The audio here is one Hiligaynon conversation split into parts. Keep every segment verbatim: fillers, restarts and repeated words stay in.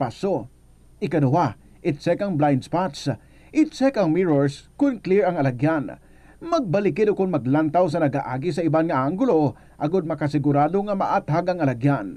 paso. Ikaduha, i-check ang blind spots. I-check ang mirrors kon clear ang alagyan. Magbalikid o kon maglantaw sa nagaagi sa iban nga anggulo agod makasigurado nga maathag ang alagyan.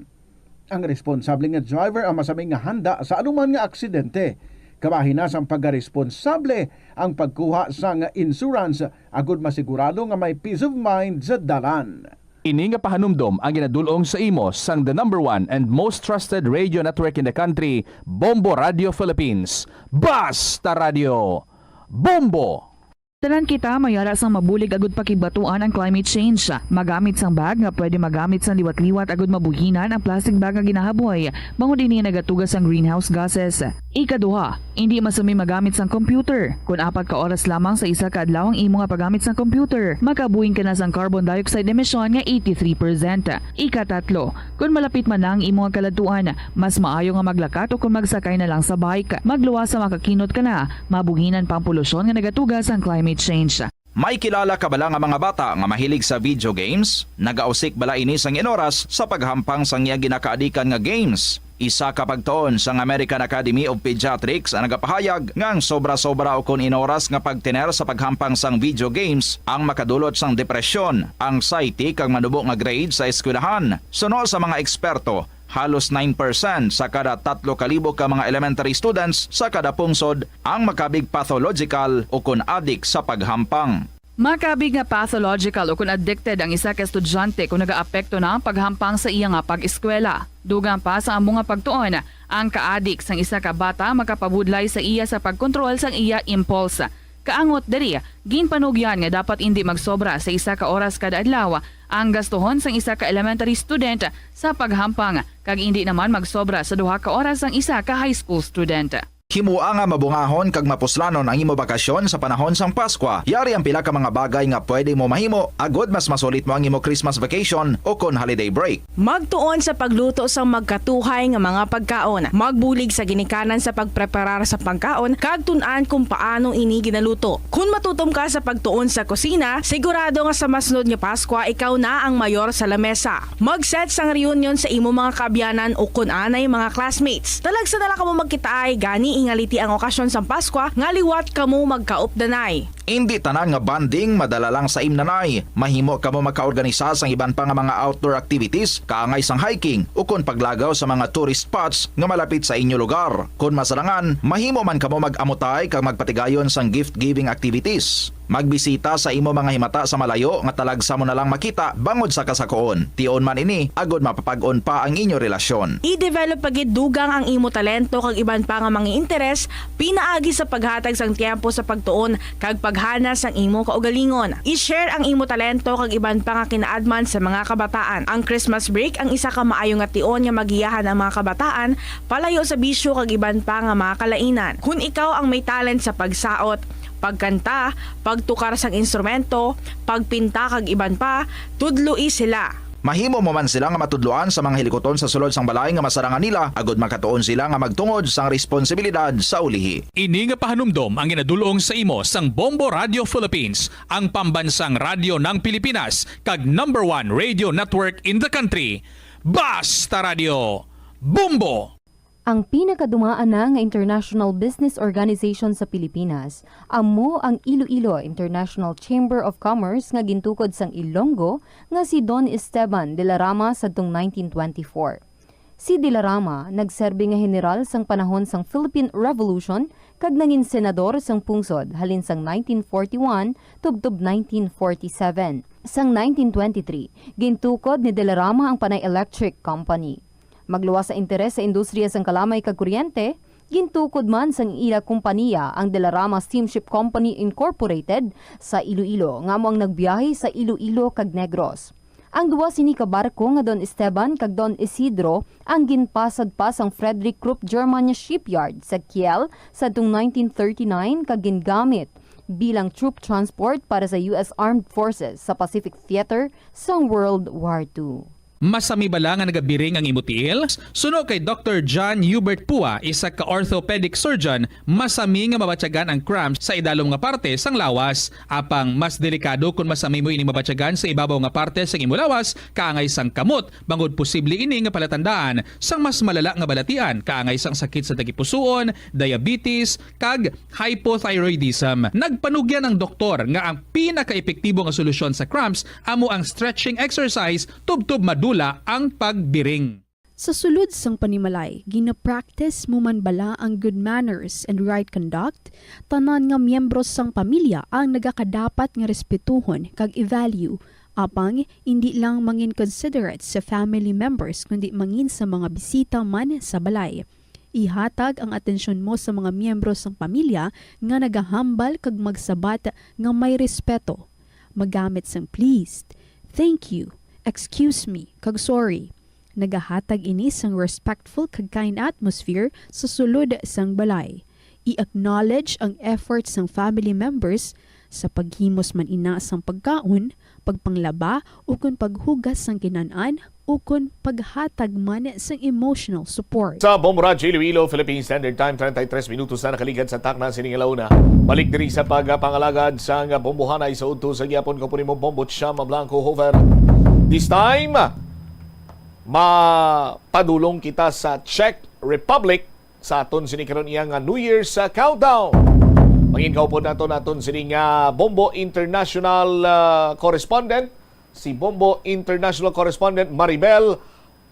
Ang responsable nga driver ang masami nga handa sa anuman nga aksidente. Kabahin na sang pagkaresponsable ang pagkuha sang insurance agod masigurado nga may peace of mind sa dalan. Ini nga pahanumdom ang ginadul-ong sa imo sang the number one and most trusted radio network in the country, Bombo Radio Philippines. Basta Radio! Bombo! Tanan kita may ara sang mabulig agud pakigbatuan ang climate change. Magamit sang bag nga pwede magamit sang liwat-liwat agud mabuhinan ang plastic bag nga ginahaboy, bangod ini nagatuga sang greenhouse gases. Ikaduha, indi masami magamit sang computer. Kon apat ka oras lamang sa isa ka adlaw ang imo nga paggamit sang computer, makabuhin ka na sang carbon dioxide emission nga eighty-three percent. Ikatatlo, kon malapit man na ang imo nga kaladtuan, mas maayo nga maglakat o kon magsakay na lang sa bike. Magluwas sa makakinot ka na, mabuhinan pa ang polusyon nga nagatuga sang climate change. May kilala ka bala nga mga bata nga mahilig sa video games? Nagausik bala ini sang inoras sa paghampang sang iya ginakaadikan nga games? Isa ka pagtuon sang American Academy of Pediatrics ang nagapahayag nga ang sobra-sobra ukon inoras nga pagtener sa paghampang sang video games ang makadulot sang depresyon, anxiety, kag manubo nga grade sa eskwelahan. Suno sa mga eksperto, halos nine percent sa kada tatlo ka libo ka mga elementary students sa kada pungsod ang makabig pathological ukon adik sa paghampang. Makabig nga pathological ukon addicted ang isa ka estudyante kon nagaapekto na ang paghampang sa iya nga pag-eskwela. Dugang pa sa amo nga pagtuon, ang kaadik sang isa ka bata makapabudlay sa iya sa pagkontrol sang iya impulse. Kaangot diri, ginpanugyan nga dapat indi magsobra sa isa ka oras kada adlaw ang gastuhon sang isa ka elementary student sa paghampang, kag indi naman magsobra sa duha ka oras ang isa ka high school student. Himoa nga mabungahon kag mapuslanon ang imo bakasyon sa panahon sang Paskwa. Yari ang pila ka mga bagay nga pwede mo mahimo agod mas masulit mo ang imo Christmas vacation o kon holiday break. Magtuon sa pagluto sang magkatuhay nga mga pagkaon. Magbulig sa ginikanan sa pagpreparar sa pagkaon kag tun-an kung paano ini ginaluto. Kon matutom ka sa pagtuon sa kusina, sigurado nga sa masunod nga Paskwa ikaw na ang mayor sa lamesa. Mag-set sang reunion sa imo mga kaabyanan o kon anay mga classmates. Talagsa na lang kamo magkitaay, gani ingaliti ang okasyon sang Paskwa nga liwat kamo magkaupdanay. Indi tanan nga bonding madala lang sa imnanay. Mahimo kamo makaorganisa sang iban pa nga mga outdoor activities, kaangay sang hiking, ukon paglagaw sa mga tourist spots nga malapit sa inyo lugar. Kon masarangan, mahimo man kamo mag-amutay kag magpatigayon sang gift-giving activities. Magbisita sa imo mga himata sa malayo nga talagsa mo na lang makita bangod sa kasakoon. Tion man ini agod mapapag-on pa ang inyo relasyon. I-develop pa gid dugang ang imo talento kag iban pa nga mga interes pinaagi sa paghatag sang tiyempo sa pagtuon kag paghana sang imo kaugalingon. I-share ang imo talento kag iban pa nga kinaadman sa mga kabataan. Ang Christmas break ang isa ka maayo nga tion nga magiyahan ang mga kabataan palayo sa bisyo kag iban pa nga mga kalainan. Kon ikaw ang may talent sa pagsaot, pagkanta, pagtukar sang instrumento, pagpinta kag iban pa, tudloi sila. Mahimo mo man sila nga matudloan sa mga hilikuton sa sulod sang balay nga masarangan nila, agod makatuon sila nga magtungod sang responsibilidad sa ulihi. Ini nga pahanumdom ang ginadul-ong sa imo sang Bombo Radio Philippines, ang pambansang radyo ng Pilipinas, kag number one radio network in the country. Basta Radio, Bombo! Ang pinakadumaan na nga international business organization sa Pilipinas amo ang Iloilo International Chamber of Commerce nga gintukod sang Ilonggo nga si Don Esteban de la Rama sadtong nineteen twenty-four. Si de la Rama nagserbi nga heneral sang panahon sang Philippine Revolution kag nangin senador sang pungsod halin sang nineteen forty-one tubtob nineteen forty-seven. Sang nineteen twenty-three, gintukod ni de la Rama ang Panay Electric Company. Magluwas sa interes sa industriya sang kalamay kag kuryente, gintukod man sang ila kompaniya ang De La Rama Steamship Company Incorporated sa Iloilo, nga amo ang nagbiyahe sa Iloilo kag Negros. Ang duwa sini ka barko nga Don Esteban kag Don Isidro ang ginpasad pa sang Frederick Krupp German Shipyard sa Kiel sadtong nineteen thirty-nine kag gingamit bilang troop transport para sa U S Armed Forces sa Pacific Theater sang World War Two. Masami bala nga nagabiring ang imo tiil? Suno kay Doktor John Hubert Pua, isa ka orthopedic surgeon, masami nga mabatyagan ang cramps sa idalom nga parte sang lawas. Apang mas delikado kon masami mo ini mabatyagan sa ibabaw nga parte sang imo lawas, kaangay sang kamot, bangod posible ini nga palatandaan sang mas malala nga balatian, kaangay sang sakit sa tagipusoon, diabetes, kag hypothyroidism. Nagpanugyan ang doktor nga ang pinakaepektibo nga solusyon sa cramps amo ang stretching exercise tubtob madula ang pagbiring. Sa sulod sang panimalay, gina-practice mo man bala ang good manners and right conduct? Tanan nga miyembro sang pamilya ang nagakadapat nga respetuhon kag i-value. Apang, indi lang mangin considerate sa family members, kundi mangin sa mga bisita man sa balay. Ihatag ang atensyon mo sa mga miyembro sang pamilya nga nagahambal kag magsabat nga may respeto. Magamit sang please, thank you, excuse me, kag sorry. Nagahatag ini sang respectful kag kind atmosphere sa sulod sang balay. I-acknowledge ang effort sang family members sa paghimos man ina sang pagkaon, pagpanglaba, ukon paghugas sang kinan-an, ukon paghatag man sang emotional support. Sa Bombo Radyo Iloilo, Philippine Standard Time, treinta y tres minutos na nakaligad sa takna sini nga launa. Balik diri sa pagpangalagad sang bombohanay sa udto sa gihapon, ko po nimo Bombo Cham Blanco Hover. This time, mapadulong kita sa Czech Republic sa aton sini karon iya nga New Year's, ah, countdown. Mangin kaupod naton, aton sini nga Bombo International, ah, correspondent, si Bombo International Correspondent Maribel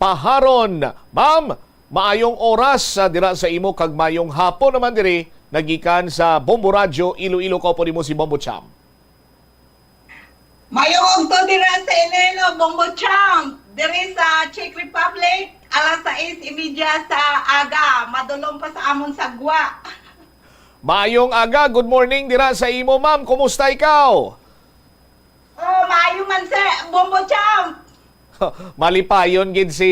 Paharon. Ma'am, maayong oras, ah, dira sa imo kag maayong hapon naman diri nagikan sa Bombo Radyo Iloilo. Kaupod nimo si Bombo Cham. Mayong udto dira sa Iloilo, Bombo Champ. Diri sa Czech Republic, alas sais y media sa aga. Madulom pa sa amon sa gwa. Maayong aga, good morning dira sa imo, ma'am. Kumusta ikaw? Oh, maayo man, sir. Bombo Champ. Malipayon gid si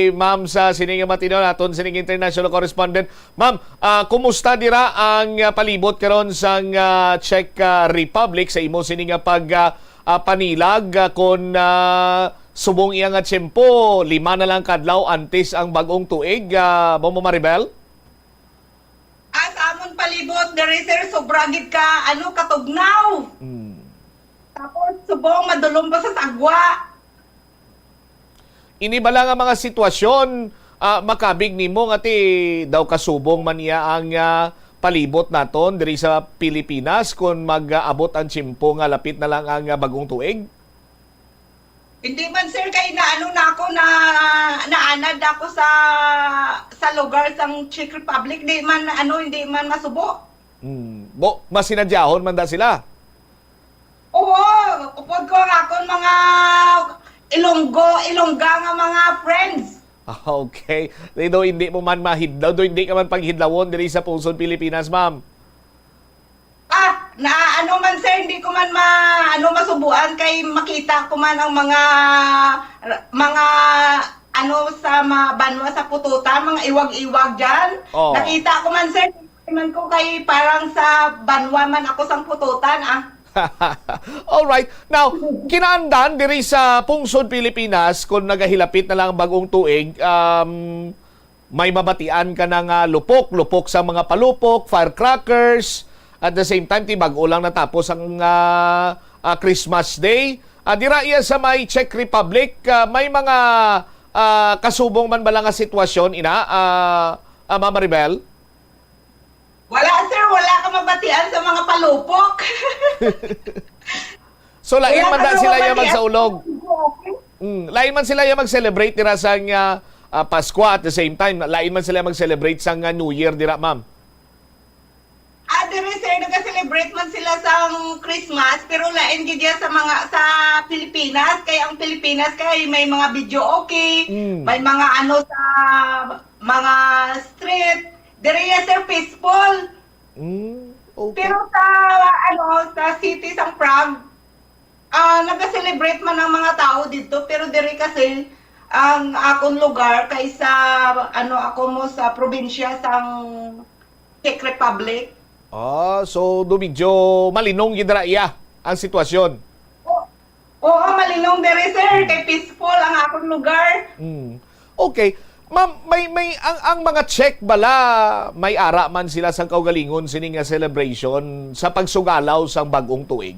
ma'am sa sini nga matinon, aton sining international correspondent. Ma'am, ah, kumusta dira ang, ah, palibot karon sang, ah, Czech, ah, Republic sa imo sini nga pag, ah, ah, panilag, ah, kon, ah, subong iya nga tiyempo, lima na lang kadlaw antes ang bag-ong tuig, ah, Bombo Maribel? Ah, sa amon palibot diri, sir, sobra gid ka, ano, katugnaw. Mm. Tapos, subong madulom pa sa sagwa. Ini bala nga mga sitwasyon, ah, makabig nimo nga ti daw kasubong man niya ang, ah, palibot naton diri sa Pilipinas kon mag-abot ang tiyempo nga lapit na lang ang, ah, bag-ong tuig? Hindi man, sir, kay naano na ako, na, naanad na ako sa, sa lugar sang Czech Republic. Di man, ano, hindi man masubo. Hmm. Bo, masinadyahon man da sila. Oo, upod ko ang akon mga Ilonggo, Ilongga nga mga friends. Ah, okay. Di do, hindi mo man mahidlaw, do, hindi ka man paghidlawon diri sa pungsod Pilipinas, ma'am. Ah, na ano man, sir, hindi ko man ma-, ano, masubuan kay makita ko man ang mga, mga, ano, sa mga banwa sa Pututan, mga iwag-iwag dyan. Oh. Nakita ko man, sir, man ko kay parang sa banwa man ako sang Pututan, ah. Alright. Now, kinaandan diri sa pungsod Pilipinas, kung nagahilapit na lang ang bag-ong tuig, um, may mabatian ka na nga lupok, lupok sa mga palupok, firecrackers, at the same time, ti bag-o lang natapos ang, ah, ah, Christmas Day. Ah, dira iya sa may Czech Republic, ah, may mga, ah, kasubong man bala nga sitwasyon, ina, ah, ah, Ma'am Maribel? Wala, sir. Wala ka mabatian sa mga palupok. So, lain Wala man ka da sila ya mabatian. Magsaulog. Mm, lain man sila ya mag-celebrate dira sang, ah, ah, Pasko at the same time. Lain man sila mag-celebrate sang, ah, New Year dira, ma'am. Ah, diri, sir, nag-celebrate man sila sang Christmas, pero lain gid ya sa mga, sa Pilipinas. Kay ang Pilipinas kay may mga videoke, Mm. may mga ano sa mga street. Diri ya, sir, peaceful. Mm, okay. Pero sa, ano, sa city sang Prague, ah, nag-celebrate man ang mga tao didto, pero diri kasi ang akon lugar kay sa, ano, ako mo sa probinsya sang Czech Republic. Ah, so do medyo malinong gid ra iya ang sitwasyon. O-, Oo, malinong diri, sir, kay peaceful ang akong lugar. Mm. Okay. Ma'am, may, may, ang, ang mga Czech bala, may ara man sila sa kaugalingon sini nga celebration sa pagsugalaw sang bag-ong tuig?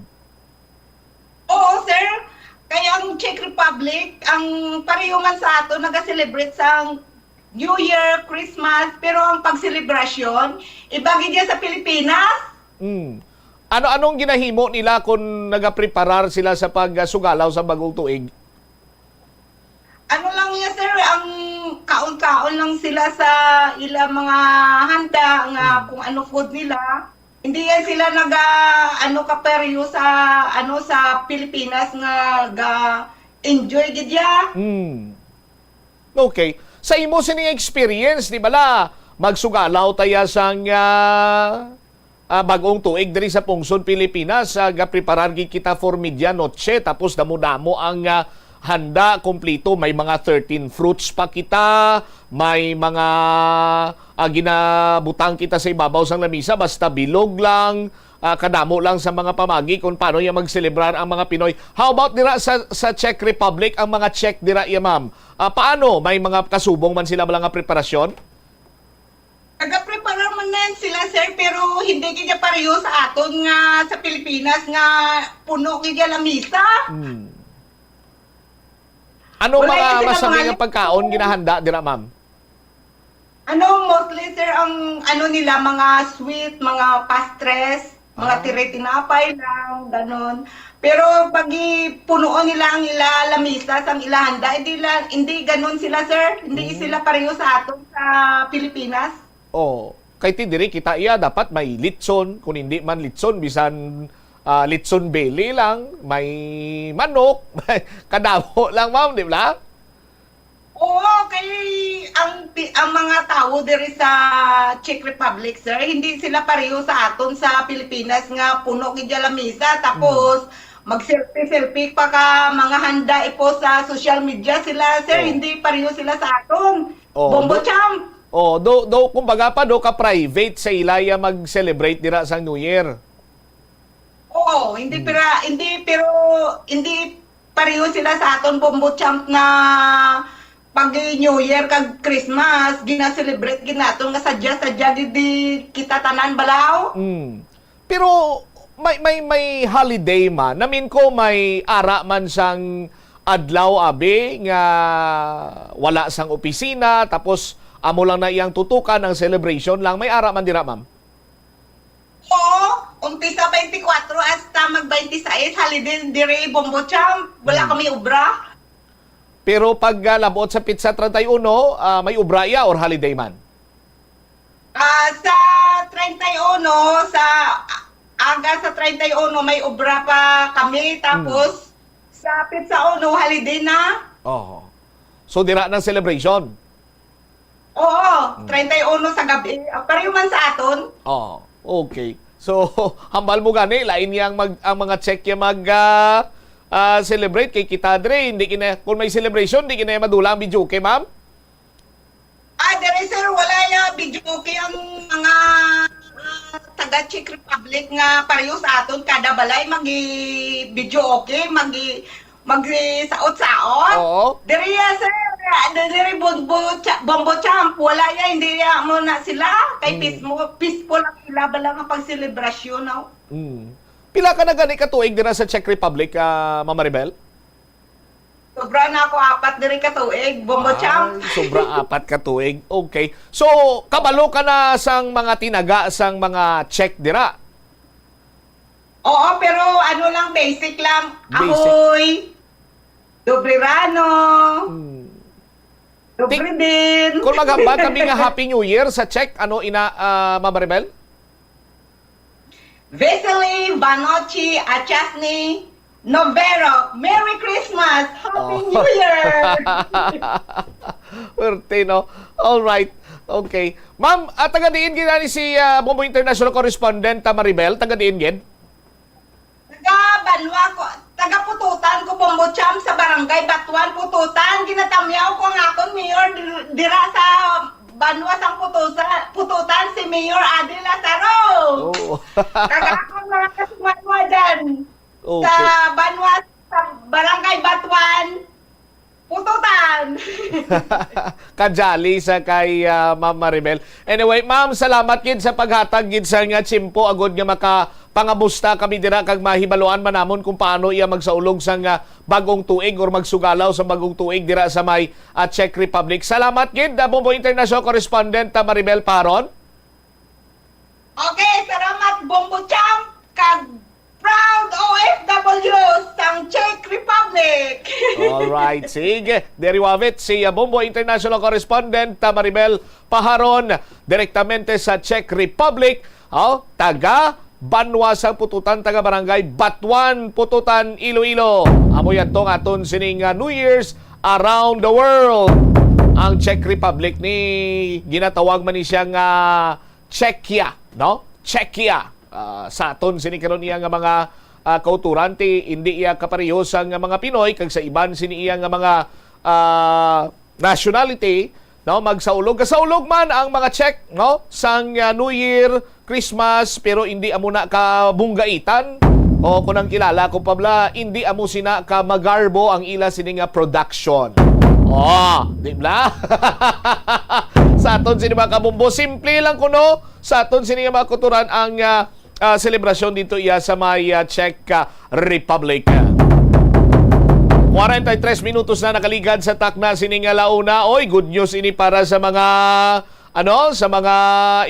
Oo, sir. Kay ang Czech Republic, ang pareho man sa ato, nag-celebrate sa New Year, Christmas, pero ang pagselebrasyon, iba gid yan sa Pilipinas. Mm. Ano, anong ginahimo nila kung nagapreparar sila sa pagsugalaw sa bagong tuig? Ano lang niya, sir, ang kaon-kaon lang sila sa ila mga handa nga Mm. kung ano food nila. Hindi yan sila naga, ano, kaperyo sa, ano, sa Pilipinas nga ga-enjoy gid ya. Mm. Okay. Sa imo sining experience, di bala, magsugalaw taya sang, ah, ah, bag-ong tuig diri sa pungsod Pilipinas, ah, gapreparar gid kita for medianoche, tapos damo-damo ang, ah, handa, kompleto. May mga thirteen fruits pa kita, may mga, ah, ginabutang kita sa ibabaw sang lamisa, basta bilog lang, ah, kadamo lang sa mga pamagi kung paano iya magselebrar ang mga Pinoy. How about dira sa, sa Czech Republic, ang mga Czech dira, iya, ma'am? Ah, paano? May mga kasubong man sila, mga preparasyon? Nagaprepara man na sila, sir, pero hindi gid pareho sa aton nga sa Pilipinas nga puno gid ang lamisa. Hmm. Ano Wala mga yan sila masami mga nga pagkaon ginahanda dira, ma'am? Ano, mostly, sir, ang ano nila, mga sweet, mga pastres, mga Ah. tire tinapay lang, ganon. Pero pag i-, punuon nila ang ila lamisa sang ila handa, hindi la-, hindi ganon sila, sir. Hindi Hmm. sila pareho sa aton sa Pilipinas. Oh, kay ti diri kita iya dapat may litson, kung hindi man litson, bisan, ah, litson belly lang, may manok, kadamo lang, ma'am, di ba? Oo, kay ang pi-, ang mga tawo diri sa Czech Republic, sir, hindi sila pareho sa aton sa Pilipinas nga puno gid ang lamisa, tapos Mm. mag-selfie-selfie pa ka, mga handa ipo sa social media sila, sir, Oh. hindi pareho sila sa aton. Oh, Bombo do-, champ! oh, do, do, kumbaga pa, do ka private sa ilaya mag-celebrate dira sa New Year. Oo, hindi Hmm. pira-, hindi, pero hindi pareho sila sa aton Bombo Champ na pag New Year kag Christmas, gina-celebrate gid naton nga sadya-sadya gid di kita tanan balaw. Mm. Pero may, may, may holiday man. Namin ko may ara man sang adlaw, abi, nga wala sang opisina, tapos amo lang na iyang tutukan ang celebration lang. May ara man dira, ma'am? Oo, umpisa twenty-four hasta mag twenty-six, holiday diri, Bombo Champ. Wala Hmm. kami obra. Pero pag, ah, labot sa petsa treinta y uno, ah, may obra iya or holiday man? Ah, sa treinta y uno, sa aga sa treinta y uno, may obra pa kami. Hmm. Tapos, sa petsa uno, holiday na. Oho. So, dira na ang celebration? Oo, Mm. treinta y uno sa gabi. Ah, pareho man sa aton. Oh, okay. So, hambal mo gani, lain yang mag-, ang mga Czech yang mag, ah, ah, celebrate kay kita dre, hindi kina, kung may celebration, hindi kina madula ang videoke, ma'am? Ah, dere, sir, wala ya videoke ang mga, ah, taga Czech Republic nga pareho sa aton, kada balay magi-videoke, magi-, magsaot-saot. Oo. Diri, ah, sir, ah, diri, Bombo Cha-, Bombo Champ, wala ya, hindi ya mo na sila. Kay Mm. peaceful, peaceful ang ila bala nga pagselebrasyon, no? Mm. Pila ka na gani ka tuig dira sa Czech Republic, ah, Ma'am Maribel? Sobra na ako apat diri ka tuig, Bombo Champ. Ay, sobra apat ka tuig. Okay. So, kabalo ka na sang mga tinaga sang mga Czech dira? Oo, pero ano lang, basic lang. Basic. Ahoy, dobre rano, Hmm. dobre Tik-, din. Kung maghambal kami nga Happy New Year sa Czech, ano ina, ah, Ma'am Maribel? Vesely, Vanochi, Achasny, Novero. Merry Christmas! Happy Oh. New Year! Pwerte, no? All right. Okay. Ma'am, ah, taga diin gid ni si, ah, Bombo International Correspondent, ah, Maribel? Taga diin gid? Taga Banwa ko, taga Pututan ko, Bombo Champ, sa Barangay Batuan, Pututan. Ginatamyaw ko ang akon mayor dir-, dira sa Banwa sang Putusa-, Pututan, si Mayor Adi Lazaro. Oo. Taga akon mga kasimanwa dyan. Okay. Sa Banwa, sa Kajali sa kay, ah, Ma'am Maribel. Anyway, ma'am, salamat gid sa paghatag gid sa nga tiyempo agud nga makapangamusta kami dira kag mahibaluan man namon kung paano iya magsaulog sa nga bagong tuig or magsugalaw sa bagong tuig dira sa may, ah, Czech Republic. Salamat gid, ah, Bombo International Correspondent, ah, Maribel Paron. Okay, salamat, Bombo Champ, kag proud O F W sang Czech Republic. Alright, sige. There you have it. Si, uh, Bombo International Correspondent, uh, Maribel Paharon, direktamente sa Czech Republic. Oh, taga Banwa sang Pututan, taga Barangay Batuan, Pututan, Iloilo. Amo yan tong aton sining, uh, New Year's around the world. Ang Czech Republic ni ginatawag man ni siya nga Czechia, no? Czechia. Ah, sa aton sini karon iya nga mga, ah, kauturan, ti hindi iya kapareho sa nga mga Pinoy kag sa iban sini iya nga mga, ah, nationality, no? Magsaulog, gasaulog man ang mga Czech, no? Sang, ah, New Year, Christmas, pero hindi amo na ka bunggaitan. O kung ang kilala ko pa bala, hindi amo sina ka magarbo ang ila sini nga production. Oh, di bala? Sa aton sini mga kabumbo, simple lang kuno. Sa aton sini nga mga kuturan ang, ah, ah, selebrasyon dito iya sa may, ah, Czech, ah, Republic. Kwarenta y tres minutos na nakaligad sa takna sini nga launa. Oy, good news ini para sa mga, ano, sa mga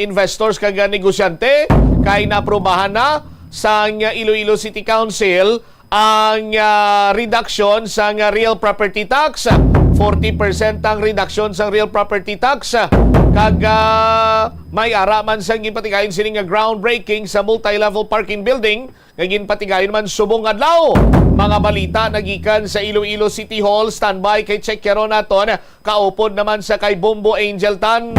investors kag, ah, negosyante, kay naprobahan na sang Iloilo City Council ang, ah, reduction sang, ah, real property tax. Forty percent ang reduction sang real property tax. Kag, ah, may ara man sang ginpatigayon sini nga groundbreaking sa multi-level parking building nga ginpatigayon man subong adlaw. Mga balita nagikan sa Iloilo City Hall. Standby kay check karon naton. Kaupod naman sa kay Bombo Angel Tan.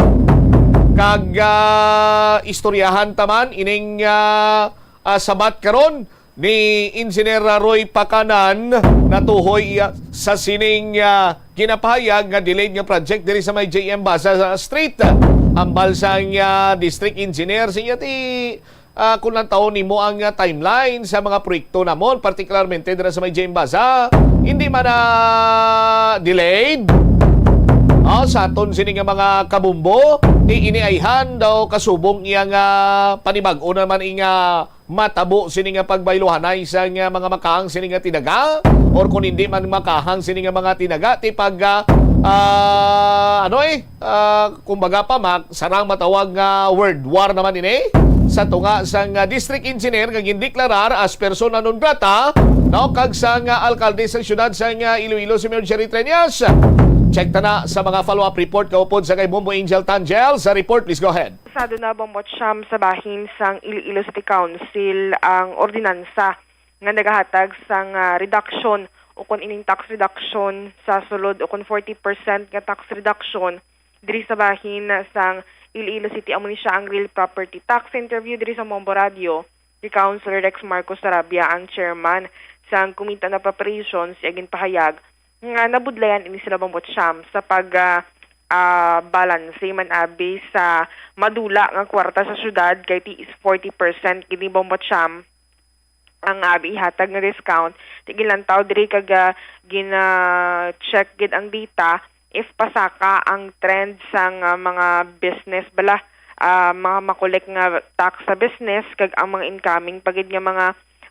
Kag, ah, istoryahan taman ining, ah, ah, sabat karon ni Engineer Roy Pacanan natuhoy iya sa sining, ah, ginapahayag nga delayed nga project diri sa may J M Baza Street. Ambal sang, ah, District Engineer, siya ti, ah, kung lang taon nimo ang, ah, timeline sa mga proyekto namon, partikularmente dira sa may J M Baza, hindi man na delayed. Ah, sa aton sini nga mga kabumbo, ti iniayhan daw kasubong iya nga panibag-o naman nga matabo sini nga pagbayluhanay sa nga mga makahang sini nga tinaga, or kung hindi man makahang sini nga mga tinaga, ti pag, ah, ah, ano eh, ah, kumbaga pa, ma-, sarang matawag nga world war naman ini sa tunga sang, ah, district engineer nga gindeklarar as persona non grata, no, kag sang, ah, alkalde sa siyudad sang, ah, Iloilo, si Mayor Jerry Treñas. Check ta na sa mga follow-up report kaupod sa kay Bombo Angel Tangel. Sa report, please go ahead. Pasado na, Bombo Cham, sa bahin sang Iloilo City Council ang ordinansa nga nagahatag sang, ah, reduction ukon ining tax reduction sa sulod ukon forty percent nga tax reduction diri sa bahin sang Iloilo City. Amo ni sia ang real property tax. Sa interview diri sa Bombo Radio, si Councilor Rex Marcos Sarabia, ang chairman sang Committee on Appropriations, iya ginpahayag nga nabudlayan ini sila, Bombo Cham, sa pag, ah, ah, balanse man abi sa madula nga kwarta sa syudad, kay ti is forty percent gid ni, Bombo Cham, ang abi ihatag nga discount. Ti ginlantaw diri kag, ah, gina-check gid ang data if pasaka ang trend sang, ah, mga business bala, ah, mga makolek nga tax sa business kag ang mga incoming pa gid nga mga,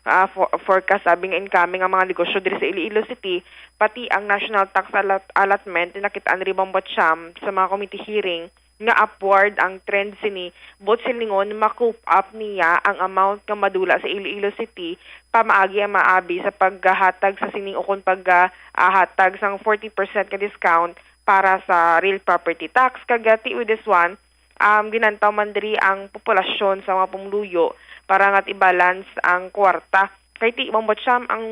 ah, fo-, forecast abi nga incoming ang mga negosyo diri sa Iloilo City, pati ang national tax allot-, allotment, nakit-an ri, Bombo Cham, sa mga committee hearing nga upward ang trend sini, buot silingon ma-cope up niya ang amount nga madula sa Iloilo City pamaagi ang maabi sa paghatag sa sining ukon pag, ah, hatag sang forty percent nga discount para sa real property tax. Kag, ah, ti with this one, um, ginlantaw man diri ang populasyon sa mga pumuluyo para nga i-balance ang kwarta. Kay ti, Bombo Cham, ang,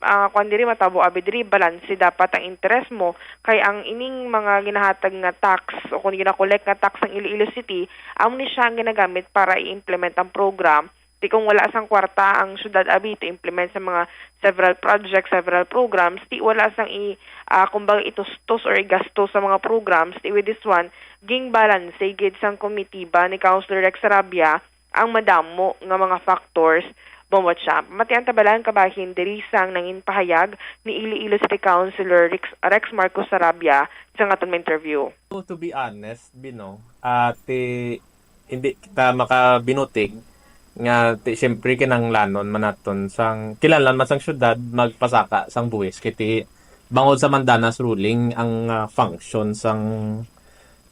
ah, kwan diri matabo abi diri, balanse dapat ang interes mo. Kay ang ining mga ginahatag nga tax o kung ginakolek nga tax sang Iloilo City, amo ni sia ang ginagamit para i-implement ang program. Ti kung wala sang kwarta ang syudad abi to implement sa mga several projects, several programs, ti wala sang i-, ah, kumbaga itustos or igasto sa mga programs, ti with this one, gin-balanse gid sang komitiba ni Councilor Rex Sarabia ang madamo nga mga factors Bombo Champ. Matian ta bala ang kabahin diri sang nangin pahayag ni Iloilo City Councilor Rex, Rex Marcos Sarabia sa aton interview. So, to be honest, Bino, ati hindi kita makabinutig nga ti siyempre kinahanglanon man naton sang kinahanglan man sang syudad magpasaka sang buhis kay ti bangod sa Mandanas ruling ang ah, function sang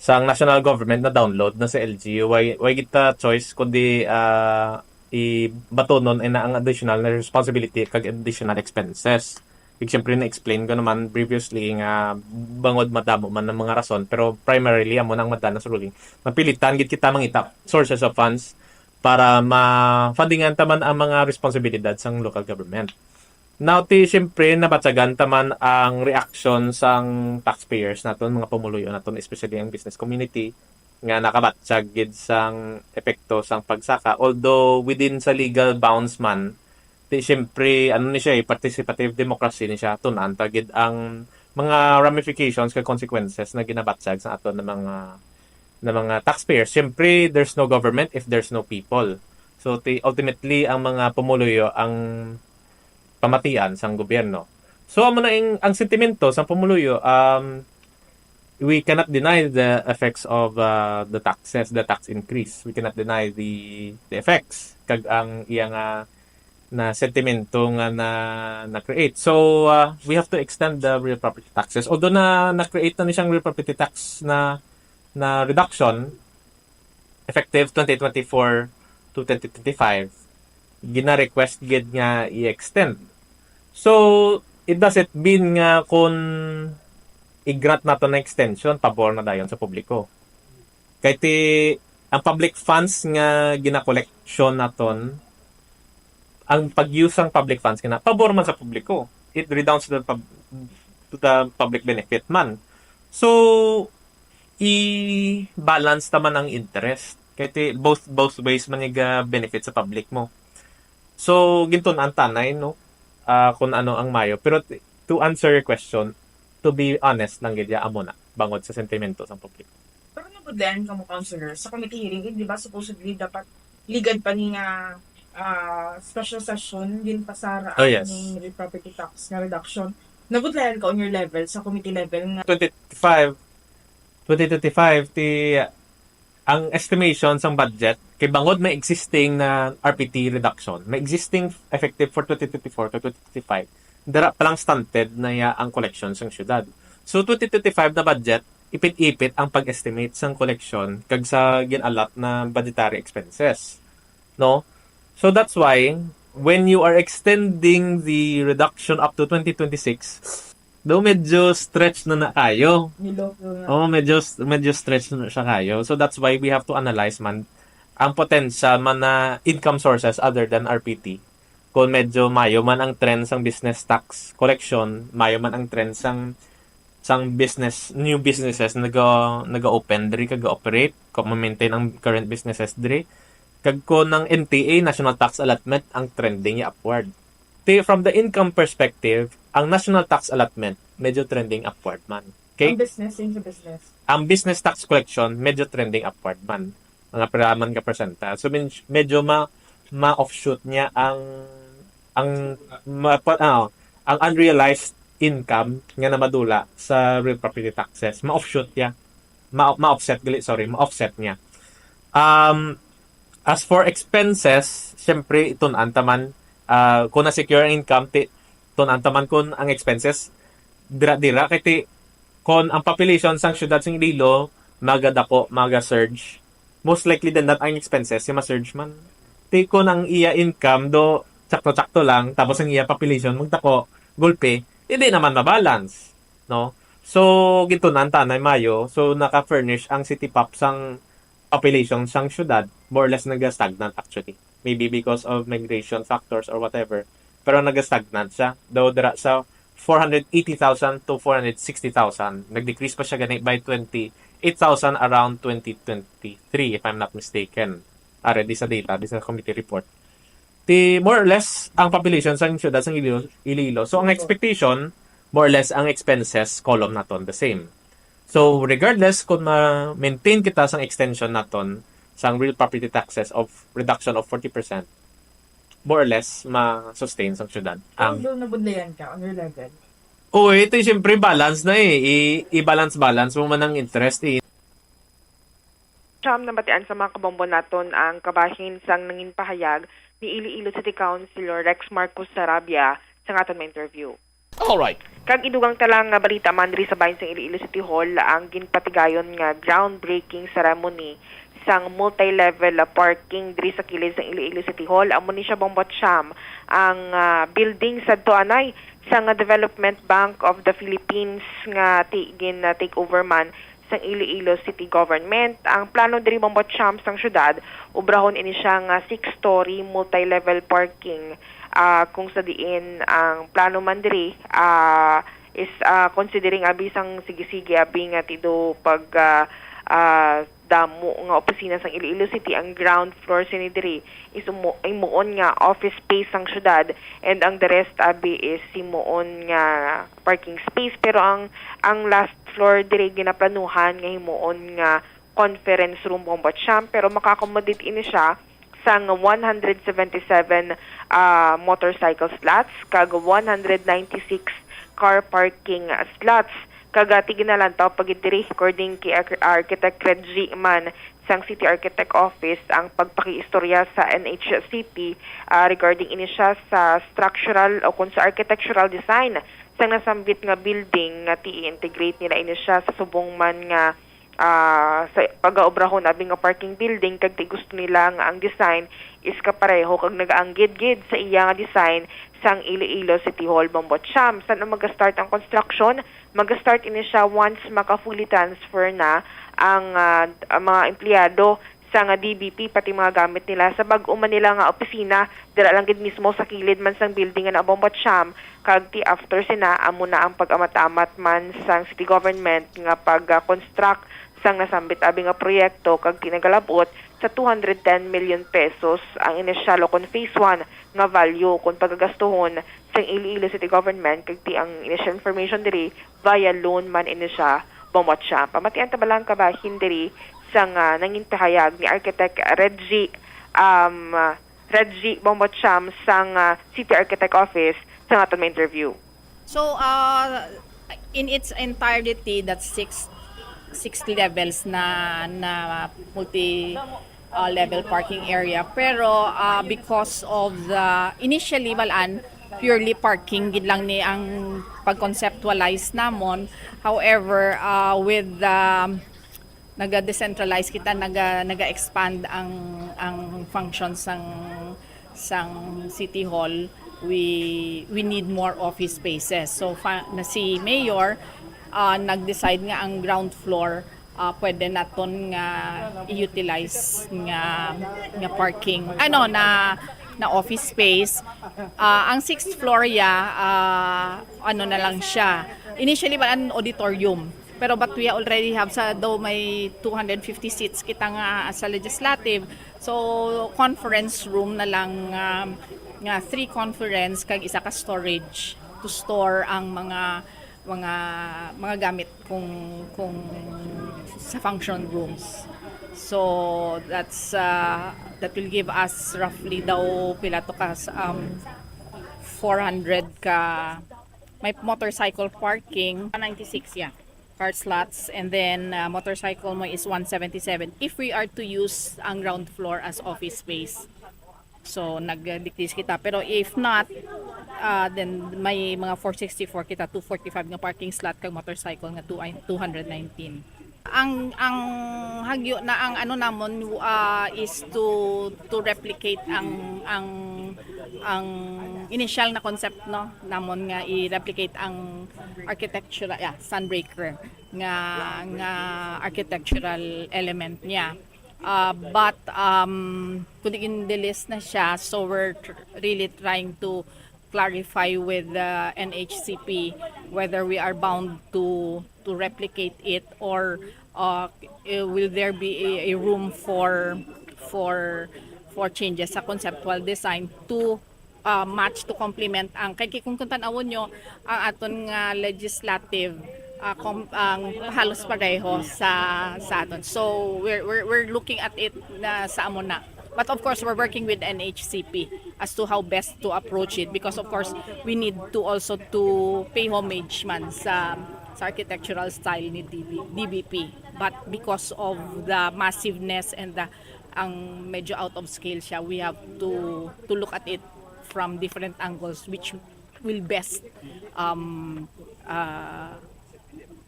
sang national government na download na sa L G U. Why, why kita choice kundi ah, ibatonon ay na ang additional na responsibility kag additional expenses. Kag siyempre na-explain ko naman previously nga bangod madamo man ang mga rason pero primarily amo na ang Mandanas ruling. Napilitan gid kita mangita sources of funds para ma-fundingan ta man ang mga responsibilidad sang local government. Now, ti siyempre nabatyagan ta man ang reaction sang taxpayers naton, mga pumuluyo naton, especially ang business community nga nakabatyag gid sang epekto sang pagsaka, although within sa legal bounds man. Ti siyempre ano ni siya eh, participative democracy ni siya, tun-an ta gid ang mga ramifications kag consequences na ginabatyag sa aton na mga na mga taxpayers. Siyempre, there's no government if there's no people. So ti ultimately ang mga pumuluyo ang pamatian sang gobyerno. So amo na ing, ang sentimento sang pumuluyo, um, we cannot deny the effects of uh, the taxes, the tax increase. We cannot deny the the effects kag ang iya nga na sentimento nga na na-create. So uh, we have to extend the real property taxes. Although na na-create na ni siyang real property tax na na reduction effective twenty twenty-four to twenty twenty-five, gina-request gid nga i-extend. So it doesn't mean nga kung i-grant nato na extension, pabor na dayon sa publiko. Kay ti ang public funds nga gina-collection naton, ang pag-use sang public funds nga pabor man sa publiko. It redounds to the, pub- to the public benefit man. So i-balance ta man ang interest. Kay ti both both ways man iga benefit sa public mo. So gintun-an ta anay no, ah, kung ano ang mayo. Pero t- to answer your question, to be honest lang gid ya, amo na bangod sa sentimento sang publiko. Pero nabudlayan kamo, Councilor, sa committee hearing, eh, di ba supposedly dapat ligad pa ni nga ah, special session ginpasara Oh, yes. Ning real property tax nga reduction. Nabudlayan ka on your level, sa committee level nga twenty twenty-five, twenty twenty-five, ti ang estimation sang budget kay bangod may existing na R P T reduction, may existing effective for twenty twenty-four to twenty twenty-five, dira pa lang stunted na ya ang collection sang syudad. So twenty twenty-five na budget, ipit-ipit ang pag-estimate sang collection kag sa gin-allot na budgetary expenses. No? So that's why when you are extending the reduction up to twenty twenty-six, do medyo stretch na na kayo. Niloko nga. Oh, medyo medyo stretch na siya kayo. So that's why we have to analyze man ang potential man na income sources other than R P T. Kung medyo mayo man ang trend sang business tax collection, mayo man ang trend sang sang business, new businesses naga naga-open diri kag operate, kung ma-maintain ang current businesses diri. Kag kung ang N T A, national tax allotment, ang trending ya upward. Ti from the income perspective, ang national tax allotment medyo trending upward man. Okay? Ang business, yung sa business. Ang business tax collection medyo trending upward man. Mga piraman ka percentile. So min- medyo ma ma-offshoot niya ang ang ma, pa, ah, ang unrealized income nga namadula sa real property taxes. Ma-offshoot niya. Ma, ma-offset gali, sorry, ma-offset niya. Um as for expenses, syempre itun-an ta man, ah, kung na-secure ang income, ti tun-an ta man kung ang expenses dira-dira kay ti kon ang population sang syudad sang Iloilo magadako, maga-surge, most likely than not ang expenses si ma-surge man. Ti kon ang iya income do sakto-sakto lang tapos ang iya population magdako, gulpi, hindi naman mabalance, no? So gintun-an ta anay mayo, so naka-furnish ang city pop sang population sang syudad, more or less naga-stagnant actually. Maybe because of migration factors or whatever, pero naga-stagnant siya. Though dira sa four hundred eighty thousand to four hundred sixty thousand, nag-decrease pa siya gani by twenty-eight thousand around twenty twenty-three, if I'm not mistaken. Already sa data, di sa committee report. Ti more or less ang population sang syudad sang Iloilo. Iloilo. So ang expectation, more or less ang expenses column naton the same. So regardless kung ma-maintain kita sang extension naton sang real property taxes of reduction of forty percent, more or less ma-sustain sang syudad. Ang Although nabudlayan ka on your level. Oo, ito yung siyempre balance na eh. I- I-balance-balance mo man ang interest eh. Siyam nabatian sa mga kabombo naton ang kabahin sang nangin pahayag ni Iloilo City Councilor Rex Marcos Sarabia sa aton nga interview. All right. Kag idugang ta lang nga balita man diri sa bahin sang Iloilo City Hall ang ginpatigayon nga groundbreaking ceremony sang multi-level parking diri sa kilid sang Iloilo City Hall. Amo ni siya, Bombo Cham, ang ah, building sadto anay sang Development Bank of the Philippines nga ti gin ah, take over man sang Iloilo City Government. Ang plano diri, Bombo Cham, sang syudad, ubrahon ini siya nga six-story multi-level parking, ah, kung sa diin ang plano man diri ah, is ah, considering abi sang sige-sige abi nga tido pag ah, ah, damo nga opisina sang Iloilo City, ang ground floor sini diri is umo- himuon nga office space sang syudad, and ang the rest abi is himuon nga parking space. Pero ang ang last floor diri ginaplanuhan nga himuon nga conference room, Bombo Cham, pero maka-accommodate ini siya sang one hundred seventy-seven ah, motorcycle slots kag one hundred ninety-six car parking slots. Kag ah, ti ginalantaw pa gid diri, according kay Arch- Architect Reggie man sang City Architect Office, ang pagpakiistorya sa N H C P ah, regarding ini siya sa structural o kung sa architectural design sang nasambit nga building nga ti i-integrate nila ini siya sa subong man nga ah, sa pagaobrahon abi nga parking building, kag ti gusto nila nga ang design is kapareho kag nagaanggid gid sa iya nga design sang Iloilo City Hall, Bombo Cham. San-o maga-start ang construction? Maga-start ini siya once maka-fully transfer na ang ah, ang mga empleyado sa nga D B P, pati mga gamit nila sa bag-o man nila nga opisina dira lang gid mismo sa kilid man sang building nga naa, Bombo Cham. Kag ti after sina, amo na ang pag-amat-amat man sang city government nga pag-construct sang nasambit abi nga proyekto, kag ti nagalab-ot sa two hundred ten million pesos ang inisyal o kon phase one nga value kon pagagastuhon sang Iloilo City Government, kag ti ang initial information diri via loan man ini siya, Bombo Cham. Pamatian ta bala ang kabahin diri sang ah, nangin pahayag ni Architect Reggie um, Reggie, Bombo Cham sang ah, City Architect Office sa aton nga interview. So, uh, in its entirety, that's six six levels na na multi uh, level parking area. Pero uh, because of the initially, balaan, purely parking gid lang ni ang pag-conceptualize namon. However, uh, with the naga-decentralize kita, naga naga-expand ang ang function sang sang City Hall. We we need more office spaces. So fa, na si Mayor uh, nag-decide nga ang ground floor uh, pwede naton nga i-utilize nga nga parking, ano, na na office space. Uh, ang sixth floor ya uh, ano na lang siya. Initially ba an auditorium, pero but we already have sa, though may two hundred fifty seats kita nga sa legislative, so conference room na lang um, nga three conference kag isa ka storage to store ang mga mga mga gamit kung kung sa function rooms. So that's uh, that will give us roughly daw pila to ka um four hundred ka may motorcycle parking, ninety-six, yeah, car slots, and then uh, motorcycle mo is one seventy-seven if we are to use ang ground floor as office space. So nag-decrease kita, pero if not uh, then may mga four sixty-four kita, two forty-five nga parking slot kag motorcycle nga two, two hundred nineteen. Ang ang hagyo na ang ano namon uh, is to to replicate ang ang ang initial na concept, no, namon nga i-replicate ang architectural, yeah, Sunbreaker nga nga architectural element niya. Uh, but um, kung in the list na siya, so we're tr- really trying to clarify with the N H C P whether we are bound to to replicate it or uh, eh, will there be a, a room for for for changes sa conceptual design to uh, match, to complement ang kay kung kung tan-awon nyo ang aton nga legislative uh, com, ang halos pareho sa sa aton. So we're we're, we're looking at it na sa amo na. But of course, we're working with N H C P as to how best to approach it, because of course, we need to also to pay homage man sa, sa architectural style ni D B, D B P. But because of the massiveness and the, ang medyo out of scale siya, we have to to look at it from different angles, which will best um, uh,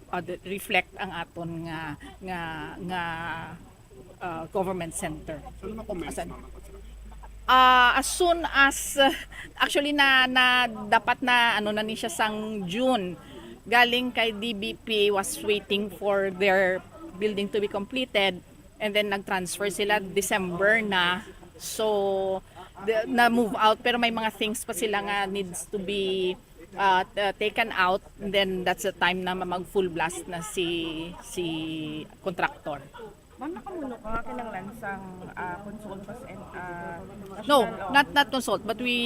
uh, reflect ang aton nga nga nga uh, government center. Asan? Ah, as soon as uh, actually na, na dapat na ano na ni siya sang June, galing kay D B P was waiting for their building to be completed, and then nag-transfer sila December na. So the, na move out, pero may mga things pa sila nga needs to be uh, t- taken out, and then that's the time na mag full blast na si si contractor. Ma'am, nakamuno ka nga kinahanglan sang ah, consult pa sa N- ah, No, national o- not not consult, but we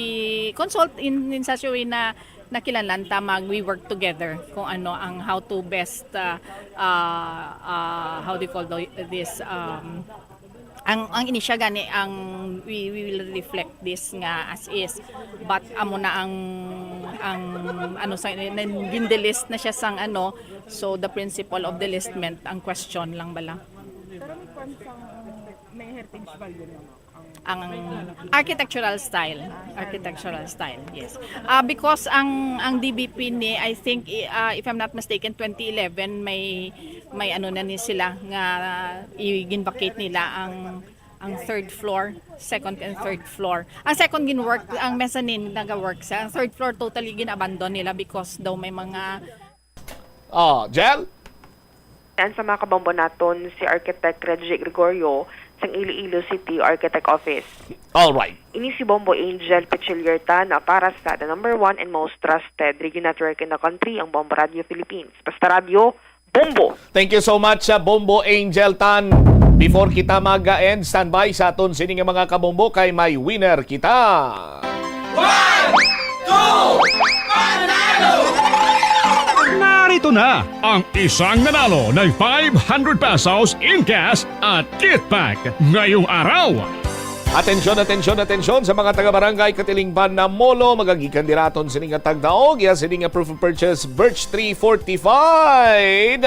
consult in in such a way na nakilanlan ta mag we work together kung ano ang how to best uh, uh, uh, how do you call the, this um ang ang inisya gani ang we, we will reflect this nga as is, but amo na ang ang ano sa gindelist na siya sang ano, so the principle of delistment ang question lang bala. Pero may kwan sang may heritage value na, ma'am. Ang architectural style, architectural style, yes. Ah, because ang ang D B P ni, I think, i- ah, if I'm not mistaken, twenty eleven may may ano na ni sila nga i-, gin-vacate nila ang ang third floor, second and third floor. Ang second gin-work, ang mezzanine naga-work sa, ang third floor totally gin-abandon nila because daw may mga Oh, Jel? And sa mga kabombo naton, si Architect Reggie Gregorio sang Iloilo City Architect Office. All right. Ini si Bombo Angel Pichilierta na para sa the number one and most trusted radio network in the country, ang Bombo Radio Philippines. Basta Radio, Bombo! Thank you so much, uh, Bombo Angel Tan. Before kita mag-end, standby sa aton sini nga mga kabombo kay may winner kita. Narito na ang isang nanalo ng five hundred pesos in cash at gift pack ngayong araw. Atensyon, atensyon, atensyon sa mga taga-barangay Katilingban na Molo, magagikan diraton sini nga tagdaog, ya sini nga proof of purchase, Birch Tree Fortified.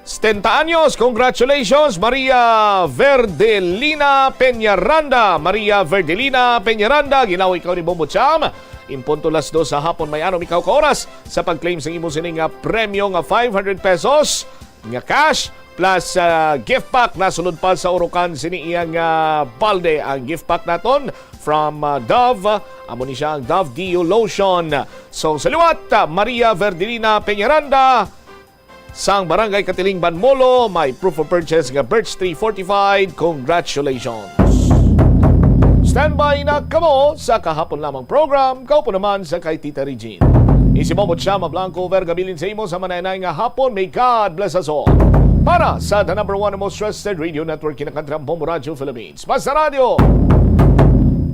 Setenta anyos, congratulations, Maria Verdelina Peñaranda. Maria Verdelina Peñaranda, ginawi ikaw ni Bombo Cham. In punto las dos sa hapon, may anom ikaw ka oras sa pag-claim sa imo sini nga premyo nga five hundred pesos nga cash plus ah, gift pack. Nasulod pa sa urukan sini iya nga balde ang gift pack naton from ah, Dove. Amo ni siya ang Dove Deo Lotion. So sa liwat, ah, Maria Verdelina Peñaranda, sang Barangay Katilingban Molo, may proof of purchase nga Birch Tree Fortified. Congratulations! Standby na kamo sa kahapon lamang program. Kaupo naman sa kay Tita Regine. Isi mo mo siya, Mablanco, Vergabilin sa imo sa manay-anay nga hapon. May God bless us all. Para sa the number one and most trusted radio network, Kinakantrang Bombo Radio Philippines. Basta Radio,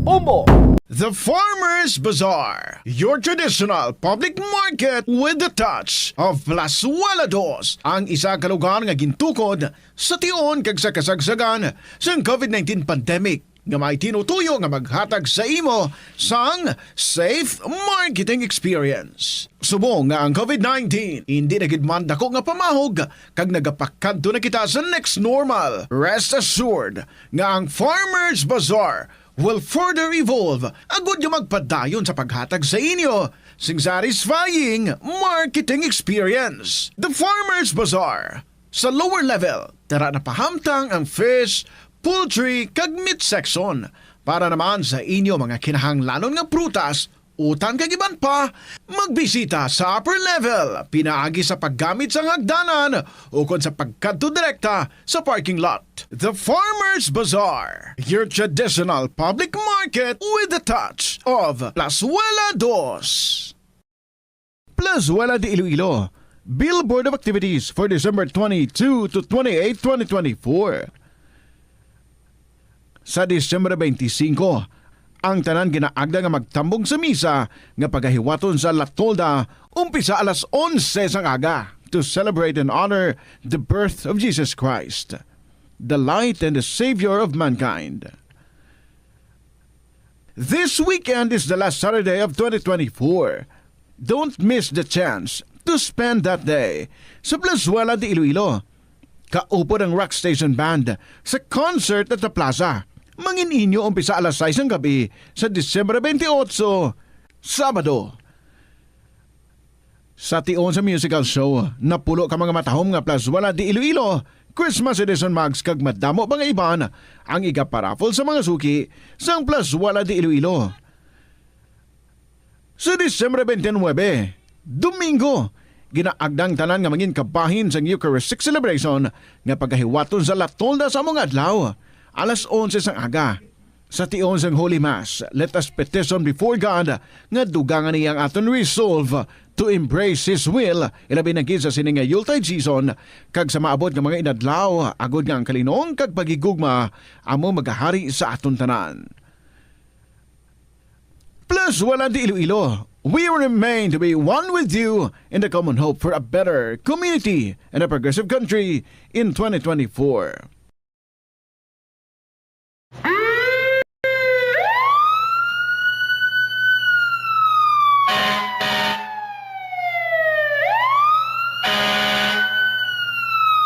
Bombo! The Farmers Bazaar, your traditional public market with the touch of Plazuela Dos, ang isa ka lugar nga gintukod sa tion kag sa kasagsagan sang COVID nineteen pandemic, nga may tinutuyo nga maghatag sa imo sang safe marketing experience. Subong nga ang COVID nineteen hindi na gid man dako nga pamahog kag nagapakadto na kita sa next normal, rest assured nga ang Farmers Bazaar will further evolve agud nga magpadayon sa paghatag sa inyo sing satisfying marketing experience. The Farmers Bazaar, sa lower level, tara na pahamtang ang fish, poultry, kag meat section. Para naman sa inyo mga kinahanglanon nga prutas, utan kag iban pa, magbisita sa upper level pinaagi sa paggamit sang hagdanan ukon sa pagkadto direkta sa parking lot. The Farmers Bazaar, your traditional public market with the touch of Plazuela Dos. Plazuela de Iloilo, Billboard of Activities for December twenty-two to twenty-eight, twenty twenty-four. Sa Disyembre twenty-five, ang tanan ginaagda nga magtambong sa misa nga pagahiwaton sa La Tolda umpisa alas onse sang aga to celebrate and honor the birth of Jesus Christ, the light and the Savior of mankind. This weekend is the last Saturday of twenty twenty-four. Don't miss the chance to spend that day sa Plazuela de Iloilo. Kaupod ang Rock Station Band sa concert at the plaza. Mangin inyo umpisa alas sais ng gabi sa Disyembre twenty-eight, Sabado. Sa tion sa musical show, napulo ka mga matahom nga Plazuela de Iloilo Christmas Edition mugs kag madamo pa nga iban ang igaparaffle sa mga suki sang Plazuela de Iloilo. Sa Disyembre twenty-nine, Domingo, ginaagda ang tanan nga mangin kabahin sang Eucharistic celebration nga pagahiwaton sa La Tolda sa amo nga adlaw, alas onse sang aga. Sa tion sang Holy Mass, let us petition before God nga dugangan niya ang aton resolve to embrace His will, ilabi na gid sa sini nga Yuletide season, kag sa maabot nga mga inadlaw, agod nga ang kalinong kag paghigugma amo magahari sa aton tanan. Plazuela de Iloilo, we remain to be one with you in the common hope for a better community and a progressive country in twenty twenty-four.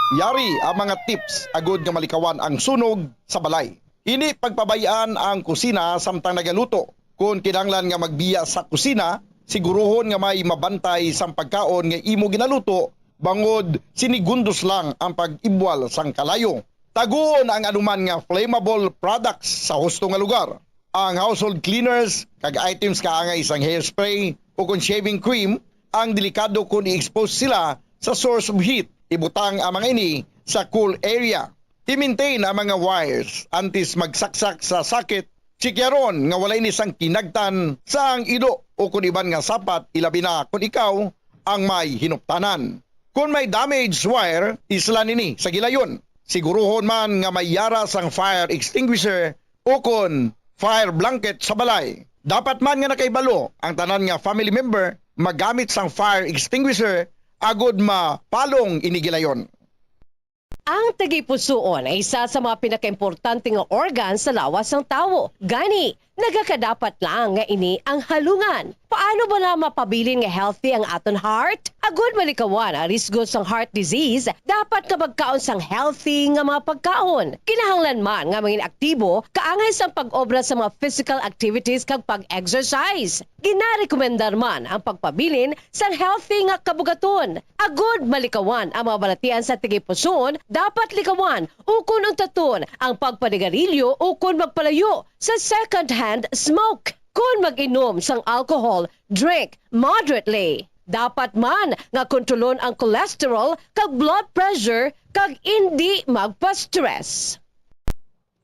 Yari ang mga tips agud nga malikawan ang sunog sa balay. Ini pagpabay-an ang kusina samtang nagaluto. Kon kinahanglan nga magbiya sa kusina, siguruhon nga may mabantay sang pagkaon nga imo ginaluto, bangod sinigundos lang ang pag-ibwal sang kalayo. Taguon ang anuman nga flammable products sa husto nga lugar. Ang household cleaners kag items kaangay sang hairspray o kon shaving cream ang delikado kon i-expose sila sa source of heat. Ibutang ang mga ini sa cool area. I-maintain ang mga wires antes magsaksak sa socket. Chikyaron nga wala ini sang kinagtan sa ang ido o kon iban nga sapat, ilabi na kon ikaw ang may hinuptanan. Kon may damaged wire, islan ini sa gilayon. Siguruhon man nga may yara sang fire extinguisher o kon fire blanket sa balay. Dapat man nga nakahibalo ang tanan nga family member magamit sang fire extinguisher agud mapalong ini gilayon. Ang tagipusoon ay isa sa mga pinakaimportante nga organ sa lawas sang tawo. Gani, nagakadapat lang nga ini ang halungan. Paano bala mapabilin nga healthy ang aton heart? Agud malikawan ang risgo sang heart disease, dapat nga magkaon sang healthy nga mga pagkaon. Kinahanglan man nga mangin aktibo kaangay sang pag-obra sa mga physical activities kag pag-exercise. Ginarekomendar man ang pagpabilin sang healthy nga kabugaton. Agud malikawan ang mga balatian sa tagipusoon, dapat likawan ukon untaton ang pagpanigarilyo ukon magpalayo sa second-hand smoke. Kon mag-inom sang alcohol, drink moderately. Dapat man nga kontrolon ang cholesterol kag blood pressure kag indi magpa-stress.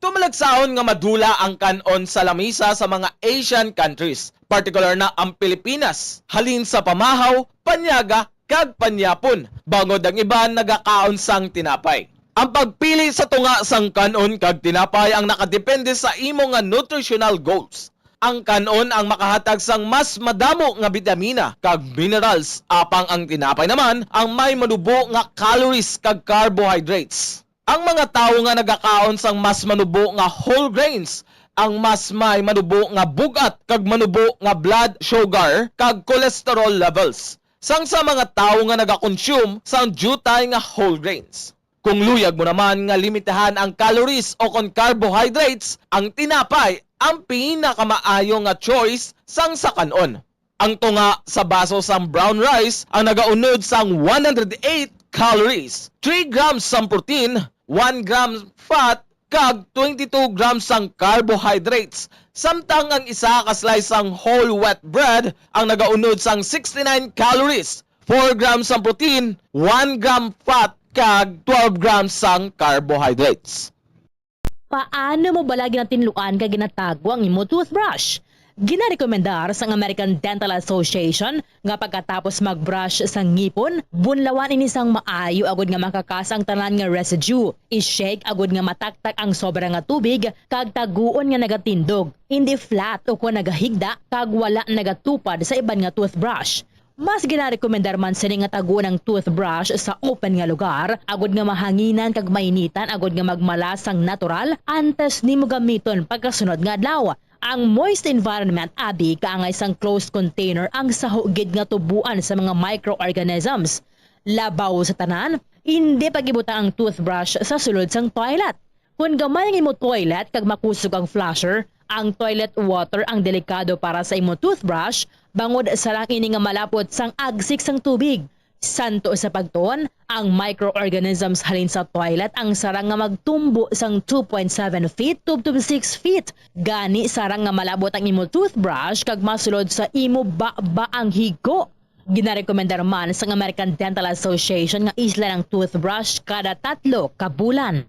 Tumalagsahon nga madula ang kan-on sa lamisa sa mga Asian countries, partikular na ang Pilipinas, halin sa pamahaw, panyaga, kag panyapon, bangod ang iban nagakaon sang tinapay. Ang pagpili sa tunga sang kan-on kag tinapay ang nakadepende sa imo nga nutritional goals. Ang kan-on ang makahatag sang mas madamo nga bitamina kag minerals, apang ang tinapay naman ang may manubo nga calories kag carbohydrates. Ang mga tawo nga nagakaon sang mas manubo nga whole grains ang mas may manubo nga bug-at kag manubo nga blood sugar kag cholesterol levels sang sa mga tawo nga nagakonsume sang diutay nga whole grains. Kung luyag mo naman nga limitahan ang calories o kon carbohydrates, ang tinapay ang pinakamaayo nga choice sang sa kan-on. Ang tunga sa baso sang brown rice ang nagaunod sang one hundred eight calories, three grams sang protein, one gram fat, kag twenty-two grams sang carbohydrates, samtang ang isa ka slice sang whole wheat bread ang nagaunod sang sixty-nine calories, four grams sang protein, one gram fat, kag twelve grams sang carbohydrates. Paano mo bala ginatinluan kag ginatago ang imo toothbrush? Ginarekomendar sang American Dental Association nga pagkatapos mag-brush sa ngipon, bunlawan ini sang maayo agud nga makakas ang tanan nga residue. I-shake agud nga mataktak ang sobra nga tubig kag taguon nga nagatindog, hindi flat ukon nagahigda kag wala nagatupad sa iban nga toothbrush. Mas ginarekomendar man sini nga taguon ang toothbrush sa open nga lugar, agud nga mahanginan kag mainitan agud nga magmala sang natural antes nimo gamiton pagkasunod nga adlaw. Ang moist environment abi kaangay sang closed container ang saho gid nga tubuan sa mga microorganisms. Labaw sa tanan, indi pag-ibutang ang toothbrush sa sulod sang toilet. Kon gamay ang imo toilet kag makusog ang flusher, ang toilet water ang delikado para sa imo toothbrush, bangod sarang ini nga malapot sang agsik sang tubig. Santo sa pagtuon, ang microorganisms halin sa toilet ang sarang nga magtumbo sang two point seven feet tubtob six feet. Gani, sarang nga malabot ang imo toothbrush kag masulod sa imo baba ang higko. Ginarekomendar man sang American Dental Association nga islan ang toothbrush kada tatlo ka bulan.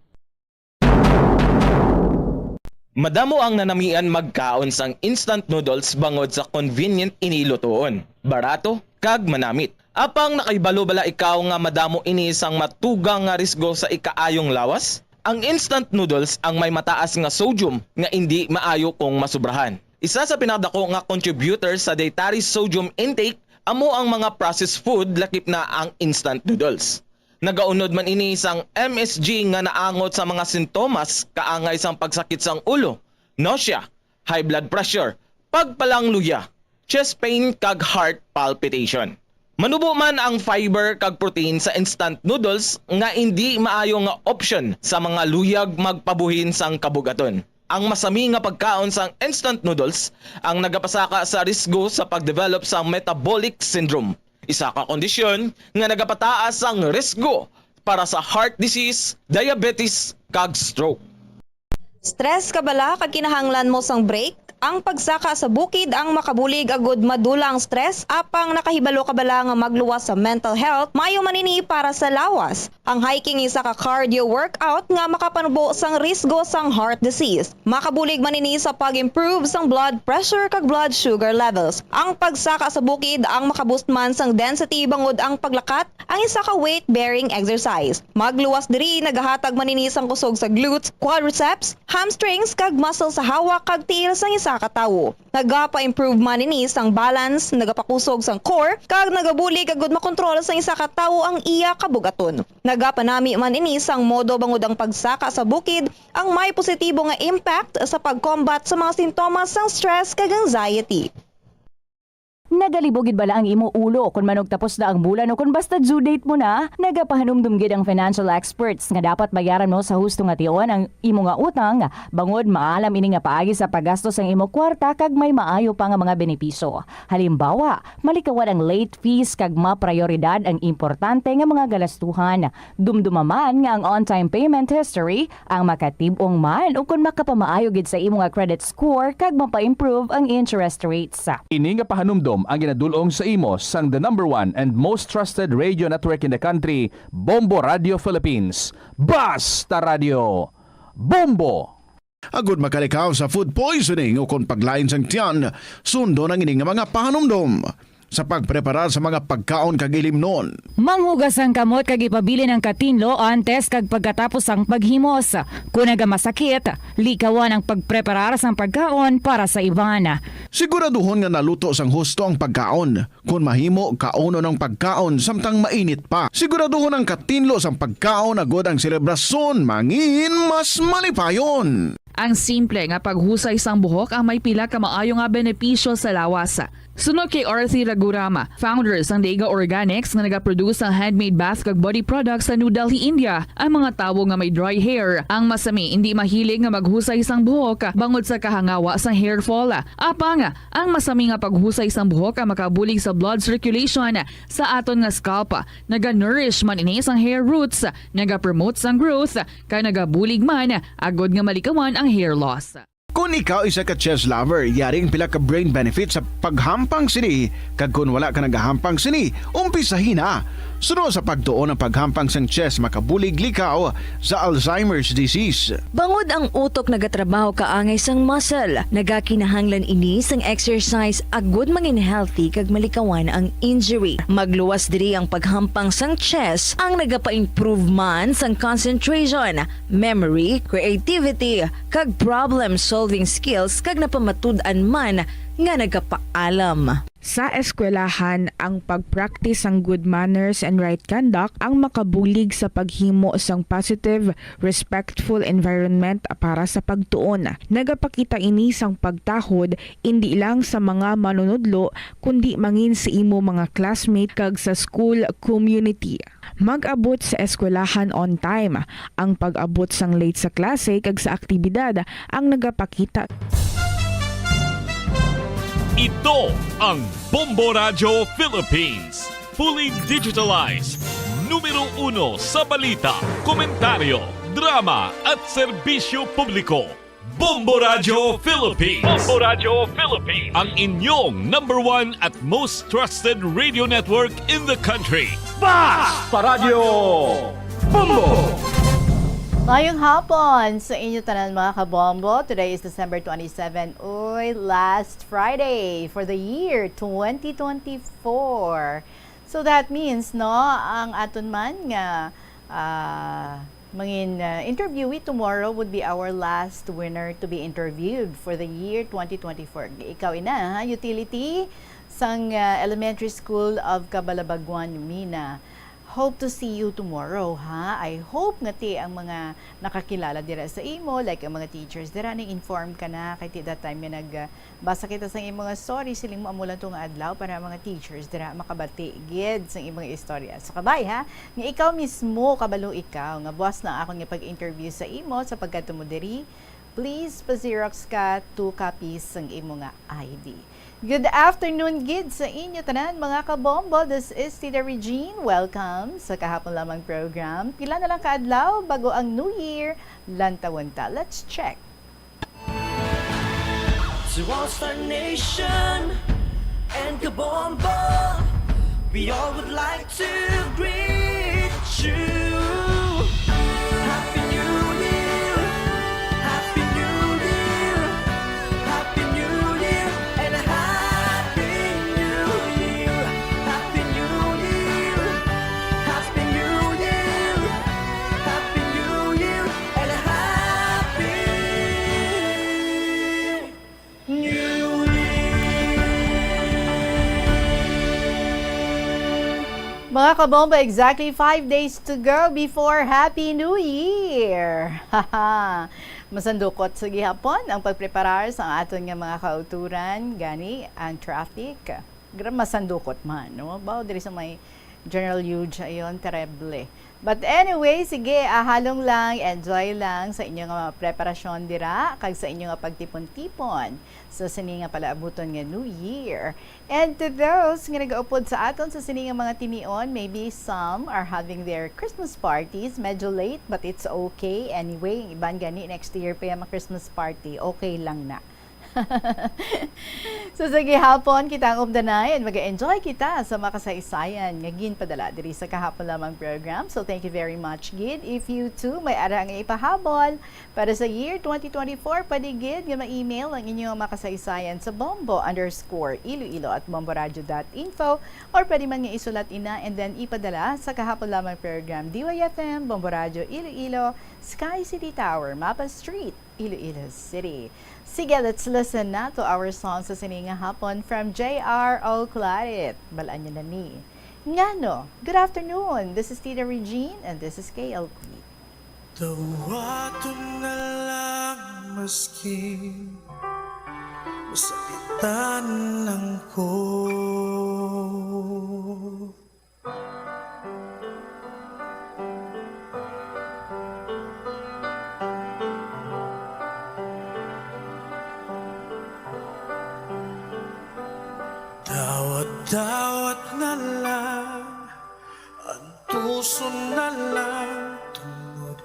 Madamo ang nanamian magkaon sang instant noodles bangod sa convenient ini lutoon, barato, kag manamit. Apang nakahibalo bala ikaw nga madamo ini sang matugang nga risgo sa ikaayong lawas? Ang instant noodles ang may mataas nga sodium nga indi maayo kung masubrahan. Isa sa pinakadako nga contributor sa dietary sodium intake amo ang mga processed food, lakip na ang instant noodles. Nagaunod man ini sang M S G nga naangot sa mga sintomas kaangay sang pagsakit sang ulo, nausea, high blood pressure, pagpalangluya, chest pain kag heart palpitation. Manubo man ang fiber kag protein sa instant noodles nga indi maayo nga option sa mga luyag magpabuhin sang kabugaton. Ang masami nga pagkaon sang instant noodles ang nagapasaka sa risgo sa pagdevelop sang metabolic syndrome, isa ka kondisyon nga nagapataas sang risgo para sa heart disease, diabetes, kag stroke. Stress ka bala kag kinahanglan mo sang break? Ang pagsaka sa bukid ang makabulig agud madula ang stress, apang nakahibalo ka bala nga magluwas sa mental health, maayo man ini para sa lawas. Ang hiking isa ka cardio workout nga makapanubo sang risgo sang heart disease. Makabulig man ini sa pag-improve sang blood pressure kag blood sugar levels. Ang pagsaka sa bukid ang makaboost man sang density bangod ang paglakat ang isa ka weight-bearing exercise. Magluwas diri nagahatag man ini sang kusog sa glutes, quadriceps, hamstrings, kag muscle sa hawak kag tiil sang isa ka tawo. Nagapa-improve man ini sang balance, nagapakusog sang core, kag nagabulig agud makontrol sang isa ka tawo ang iya kabugaton. Nagapanami man ini sang modo bangod ang pagsaka sa bukid ang may positibo nga impact sa pag-combat sa mga sintomas sang stress kag anxiety. Nagalibog gid bala ang imo ulo kon manugtapos na ang bulan o kon basta due date mo na? Nagapahanumdom gid ang financial experts nga dapat bayaran mo sa husto nga tion ang imo nga utang, bangod maalam ini nga paagi sa paggasto sang imo kwarta kag may maayo pa nga mga benepisyo. Halimbawa, malikawan ang late fees kag maprayoridad ang importante nga mga galastuhan. Dumduma man nga ang on-time payment history ang makatib-ong man ukon makapamaayo gid sa imo nga credit score kag mapa-improve ang interest rates. Ini nga pahanumdom ang ginadul-ong sa imo sang the number one and most trusted radio network in the country, Bombo Radio Philippines. Basta Radio! Bombo! Agud makalikaw sa food poisoning ukon paglain sang tiyan, sundon ang ini nga mga pahanumdom. Sa pagpreparar sa mga pagkaon kag ilimnon. Manghugas ang kamot kag ipabilin ang katinlo antes kag pagkatapos sang paghimos. Kon nagamasakit, likawan ang pagpreparar sang pagkaon para sa iban. Siguraduhon nga naluto sang husto ang pagkaon. Kon mahimo, kaunon ang pagkaon samtang mainit pa. Siguraduhon ang katinlo sang pagkaon agud ang selebrasyon mangin mas malipayon. Ang simple nga paghusay sang buhok ang may pila ka maayo nga benepisyo sa lawas. Suno kay Arthi Ragurama, founder sang Dega Organics nga nagaproduce sang handmade bath kag body products sa New Delhi, India, ang mga tawo nga may dry hair ang masami indi mahilig nga maghusay sang buhok bangod sa kahangawa sang hair fall. Apang ang masami nga paghusay sang buhok ang makabulig sa blood circulation sa aton nga scalp. Naga-nourish man ini sang hair roots, nagapromote sang growth, kag nagabulig man agud nga malikawan ang hair loss. Kon ikaw isa ka chess lover, yari ang pila ka brain benefits sa paghampang sini, kag kon wala ka nagahampang sini, umpisahi na. Suno sa pagtuon, ang paghampang sang chess makabulig likaw sa Alzheimer's disease. Bangod ang utok nagatrabaho kaangay sang muscle, nagakinahanglan ini sang exercise agud mangin healthy kag malikawan ang injury. Magluwas diri ang paghampang sang chess, ang nagapa-improve man sang concentration, memory, creativity, kag problem-solving skills, kag napamatud-an man nga nagapaalam. Sa eskwelahan, ang pag-practice sang good manners and right conduct ang makabulig sa paghimo sang positive, respectful environment para sa pagtuon. Nagapakita ini sang pagtahod indi lang sa mga manunudlo, kundi mangin sa imo mga classmate kag sa school community. Mag-abot sa eskwelahan on time. Ang pag-abot sang late sa klase kag sa aktibidad ang nagapakita. Ito ang Bombo Radyo Philippines. Fully digitalized. Numero uno sa balita, komentaryo, drama at serbisyo publiko. Bombo Radyo Philippines. Bombo Radyo Philippines. Ang inyong number one at most trusted radio network in the country. Basta Radyo Bombo! Mayong hapon sa inyo tanan, mga kabombo. Today is December twenty-seven, uy, last Friday for the year twenty twenty-four. So that means, no, ang aton man nga, ah, mangin, ah, interviewee tomorrow would be our last winner to be interviewed for the year twenty twenty-four. Ikaw ina, ha, utility sang, ah, Elementary School of Cabalabaguan, Mina. Hope to see you tomorrow, ha. I hope nga ti ang mga nakakilala dira sa imo, like ang mga teachers dira, ni-inform ka na, kay ti that time nga nag, ah, basa kita sang imo nga story, siling mo, "Amo lang to nga adlaw para ang mga teachers dira makabati gid sang imo nga istorya." So, kabay, ha, nga ikaw mismo, kabalo ikaw, nga buas na akon nga pag-interview sa imo sa pagkadto mo diri, please pa-xerox ka two copies sang imo nga I D. Good afternoon gid sa inyo tanan, mga kabombo. This is Tita Regine. Welcome sa Kahapon Lamang program. Pila na lang ka adlaw bago ang New Year. Lantawon ta. Let's check. To all Star Nation and Kabombo, we all would like to greet you. Happy New Year! Happy New Year! Happy New Year! And a Happy New Year! Happy New Year! Happy New Year! Happy New Year! And a Happy New Year! Mga kabombo, exactly five days to go before Happy New Year! Masandukot sa gihapon ang pagpreparar sa aton nga mga kauturan, gani ang traffic. Gra-, masandukot man, no? Bao diri sa may General Yuge, ayon, terrible. But anyway, sige, ahalong lang, enjoy lang sa inyo nga mga preparasyon dira, kag sa inyo nga pagtipon-tipon sa sini nga palaabuton nga New Year. And to those nga nagaupod sa aton sa sini nga mga tinion, maybe some are having their Christmas parties, medyo late, but it's okay. Anyway, ang iban gani next year pa yung mga Christmas party, okay lang na. So, sa gihapon, kita ang umdanay and mag-enjoy kita sa makasaysayan nga ginpadala diri sa Kahapon Lamang program. So, thank you very much gid. If you too may ara nga ipahabol para sa year twenty twenty-four, pwede gid nga ma-email ang inyong makasaysayan sa bombo underscore iloilo at bomboradio dot info, or pwede man nga isulat ina and then ipadala sa Kahapon Lamang program, D Y F M, Bombo Radio Iloilo, Sky City Tower, Mapa Street, Iloilo City. Sige, let's listen na to our song sa sini nga hapon from J R O Claret. Bal-an niyo na ni. Ngano? Good afternoon. This is Tita Regine and this is K L P. Dawaton na lang maski masakitan lang ko. Dawat-dawat na lang, antuson na lang, tungod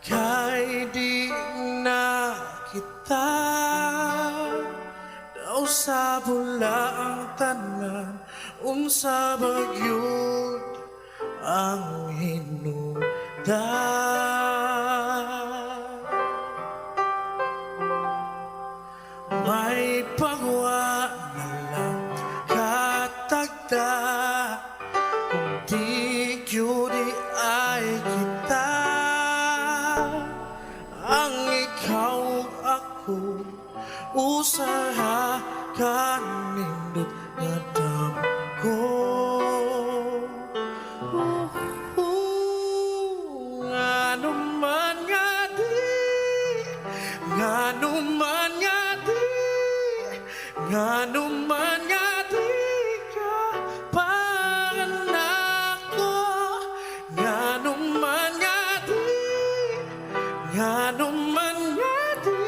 kay di na kita. Daw sa bula ang tanan, unsa ba gyud ang hinungdan? May pagwa na lang katagda, kung di gyud ay kita, ang ikaw ug ako, usaha ka nindot nga ko. Ngano man nga di, ngano man nga di, ngano man nga di ka para nako, ngano man nga di, ngano man nga di,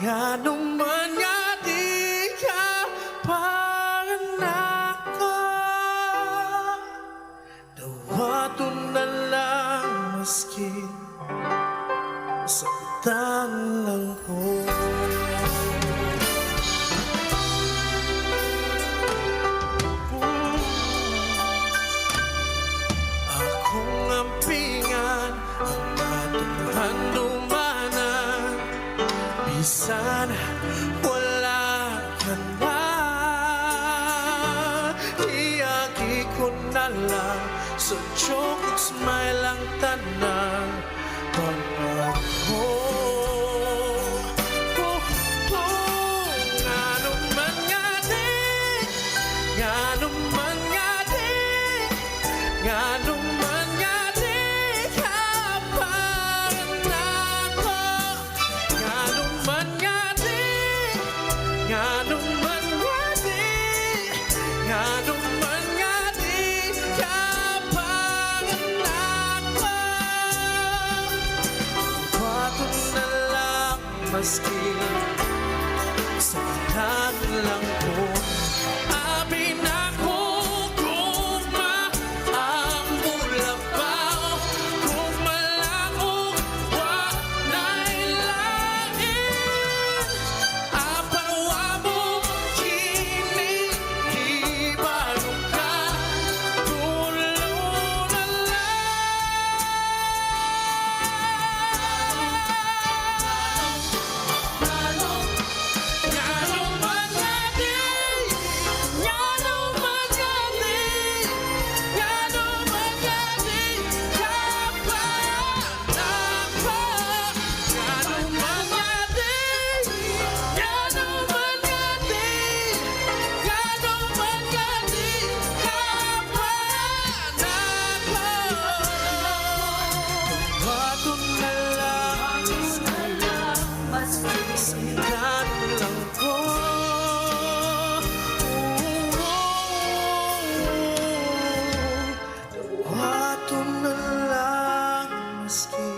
ngano man nga di ka para nako. Dawaton na lang maski sagdan lang ko. Akong ampingan ang atong handumanan, bisan wala ka na. Iagi ko na lang sa joke ug smile ang tanan. Pangako. Oh, oh, ngano man nga di, ngano man nga di, ngano man nga di ka para nako. Ngano man nga di, ngano man nga di, ngano man nga di ka para nako. Bato na lang maski sagdan lang ko. Abi na ko kung maamo lang ba, kung malang o wa na'y lain. Apan wa mo kini, ibalo ka, tulo na lang. Ato na lang maski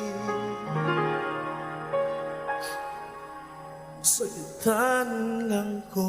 sagdan lang ko.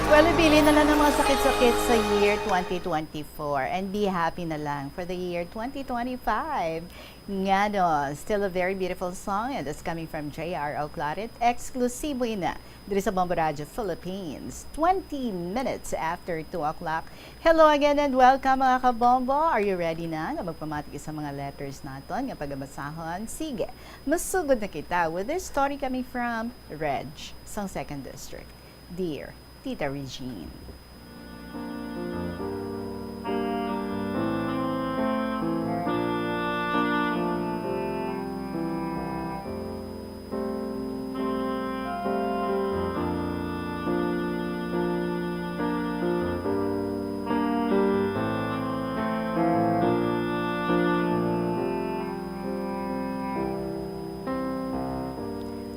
Well, ibili na lang ang mga sakit-sakit sa year twenty twenty-four and be happy na lang for the year twenty twenty-five. Ngano, still a very beautiful song, and it's coming from J R Oclaret, eksklusibo ina diri sa Bombo Radyo Philippines. Twenty minutes after two o'clock. Hello again and welcome, mga kabombo. Are you ready na nga magpamati sa mga letters naton nga pagabasahon? Sige, masugod na kita with this story coming from Reg, sang Second District. Dear Tita Regine.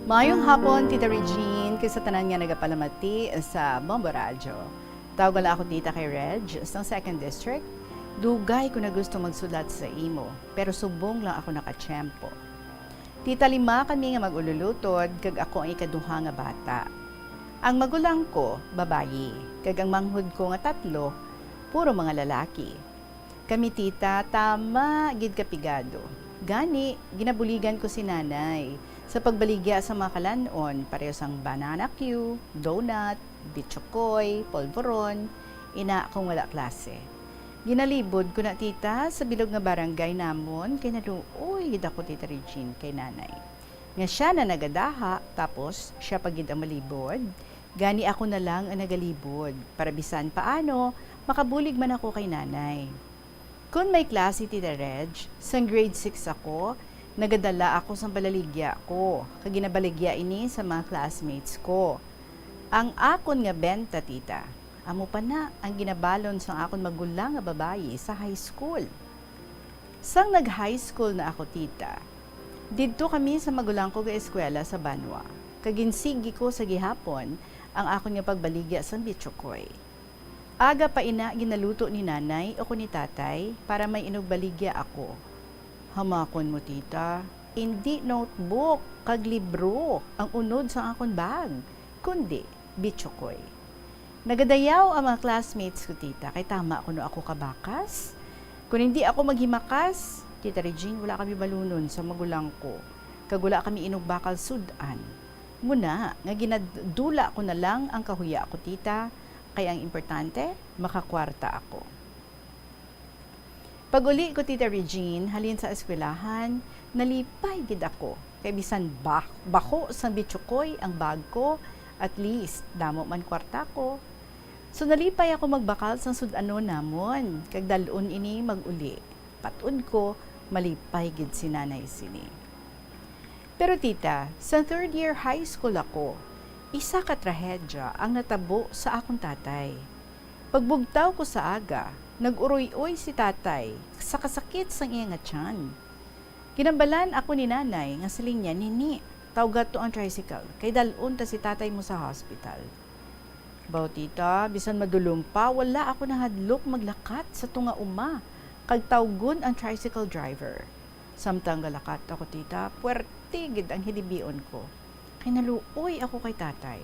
Maayong hapon, Tita Regine, kag sa tanan nga nagapalamati sa Bombo Radyo. Tawag lang ako Tita kay Reg, sang Second District. Dugay ko na gusto magsulat sa imo, pero subong lang ako nakatiyempo. Tita, lima kami nga mag-ululutod, kag ako ang ikaduha nga bata. Ang magulang ko, babayi, kag ang manghod ko nga tatlo, puro mga lalaki. Kami, Tita, tama gid ka pigado. Gani, ginabuligan ko si Nanay sa pagbaligya sa mga kalan-on, pareho sang banana cue, donut, bitchokoy, polvoron, ina kung wala klase. Ginalibod ko na, Tita, sa bilog nga barangay namon, kay naluoy gid ako, Tita Regine, kay Nanay, nga sia na nagadaha, tapos sia pa gid ang malibod. Gani ako na lang ang nagalibod, para bisan paano, makabulig man ako kay Nanay. Kon may klase, Tita Reg, sang grade six ako, Nagadala ako sang balaligya ko, kag ginabaligya ini sa mga classmates ko. Ang akon nga benta, tita, amo pa na ang ginabalon sang akon magulang nga babayi sa high school. Sang nag-high school na ako, tita, didto kami sa magulang ko ga eskwela sa Banwa, kag ginsigi ko sa gihapon ang akon nga pagbaligya sang bitchokoy. Aga pa ina ginaluto ni nanay o ni tatay para may inugbaligya ako. Hamakon mo, tita, indi notebook kag libro ang unod sa akon bag, kundi bitchokoy. Nagadayaw ang mga classmates ko, tita, kay tama kuno ako kabakas. Kon hindi ako maghimakas, Tita Regine, wala kami balunon sa magulang ko, kag wala kami inugbakal sud-an. Muna nga ginadula ko na lang ang kahuya ko, tita, kay ang importante, makakwarta ako. Pag-uli ko, Tita Regine, halin sa eskwelahan, nalipay gid ako. Kay bisan ba-, baho sang bitsukoy ang bag ko, at least, damo man kwarta ko. So, nalipay ako magbakal sang sud-anon namon, kag dal-on ini mag-uli. Patod ko, malipay gid si nanay sini. Pero, tita, sa third year high school ako, isa ka trahedya ang natabo sa akon tatay. Pagbugtaw ko sa aga, nag-uroy-oy si tatay sa kasakit sang iya nga tiyan. Ginambalan ako ni nanay nga siling niya, "Nini, tawga to ang tricycle, kay dal-on ta si tatay mo sa hospital." Baw, tita, bisan madulom pa, wala ako nahadlok maglakat sa tunga uma kag tawgon ang tricycle driver. Samtang galakat ako, tita, puwerte gid ang hilibion ko, kay naluoy ako kay tatay.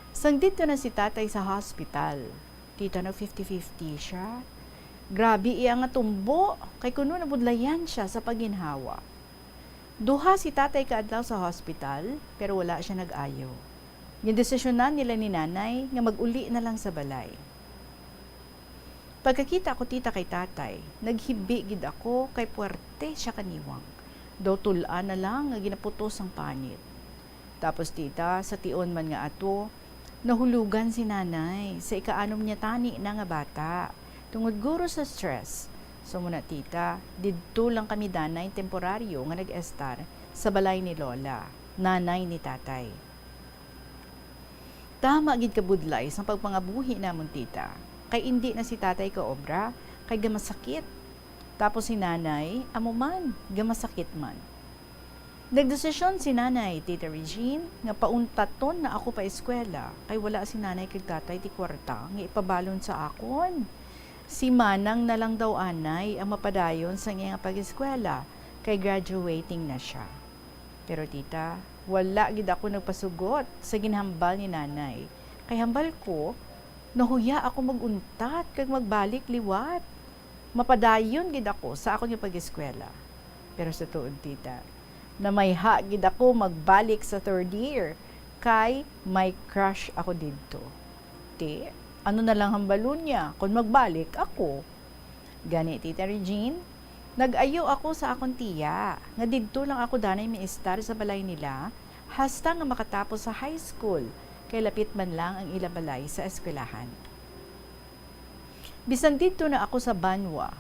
Sang didto na si tatay sa hospital, tita, nag fifty fifty siya. Grabe iya nga tumbo, kay kuno nabudlayan siya sa pagginhawa. Duha si tatay ka adlaw sa hospital, pero wala siya nag-ayo. Gindesisyonan nila ni nanay nga mag-uli na lang sa balay. Pagkakita ko, tita, kay tatay, naghibi gid ako kay puwerte siya kaniwang. Daw tul-an na lang nga ginaputos ang panit. Tapos, tita, sa tion man nga ato, nahulugan si nanay sa ikaanom niya tani na nga bata, tungod guro sa stress. So, muna, tita, didto lang kami danay temporaryo nga nag-estar sa balay ni Lola, nanay ni tatay. Tama gid kabudlay sang pagpangabuhi namon, tita, kay indi na si tatay kaobra kay gamasakit. Tapos si nanay, amo man, gamasakit man. Nagdesisyon si nanay, Tita Regine, nga pauntaton na ako pa eskwela kay wala si nanay kag tatay ti kwarta nga ipabalon sa akon. Si manang na lang daw anay ang mapadayon sang iya nga pag-eskwela kay graduating na siya. Pero, tita, wala gid ako nagpasugot sa ginhambal ni nanay. Kay hambal ko, nahuya ako mag-untat kag magbalik liwat. Mapadayon gid ako sa akon nga pag-eskwela. Pero sa tuod, tita, namayha gid ako magbalik sa third year, kay may crush ako didto. Ti, ano na lang hambalon niya kon magbalik ako? Gani, Tita Regine, nag-ayo ako sa akon tiya nga didto lang ako danay miestar sa balay nila hasta nga makatapos sa high school, kay lapit man lang ang ila balay sa eskwelahan. Bisan didto na ako sa Banwa,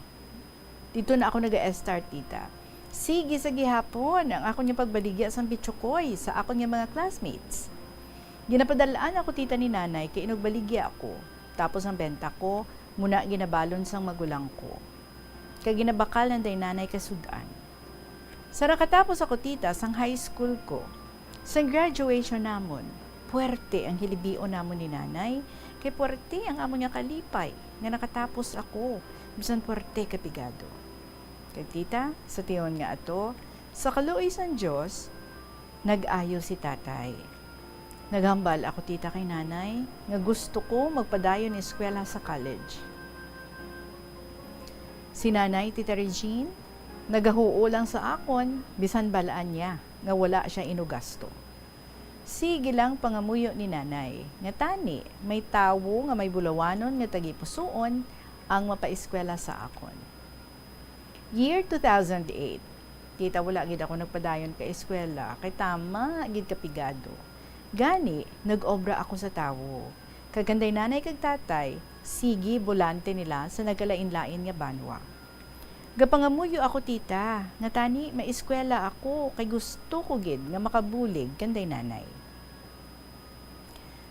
didto na ako nag-estar, tita, sige sa gihapon ang akon nga pagbaligya sang bitsukoy sa akon nga mga classmates. Ginapadal-an ako, tita, ni nanay kay inugbaligya ako, tapos ang benta ko muna ginabalon sang magulang ko, kag ginabakal nanday nanay kasud-an. Sa nakatapos ako, tita, sang high school ko, sang graduation namon, puwerte ang hilibion namon ni nanay, kay puwerte ang amon nga kalipay nga nakatapos ako, bisan puwerte ka pigado. Kag, tita, sa tion nga ato, sa kaluoy sang Dios, nag-ayo si tatay. Naghambal ako, tita, kay nanay nga gusto ko magpadayon eskwela sa college. Si nanay, Tita Regine, nagahuo lang sa akon, bisan bal-an niya nga wala siya inugasto. Sige lang pangamuyo ni nanay, nga tani may tawo nga may bulawanon nga tagipusoon ang mapaeskwela sa akon. Year two thousand eight, tita, wala gid ako nagpadayon ka eskwela, kay tama gid ka pigado. Gani, nag-obra ako sa tawo. Kag kanday nanay kag tatay, sige bolante nila sa nagkalain-lain nga banwa. Gapangamuyo ako, tita, nga tani maeskwela ako kay gusto ko gid nga makabulig kanday nanay.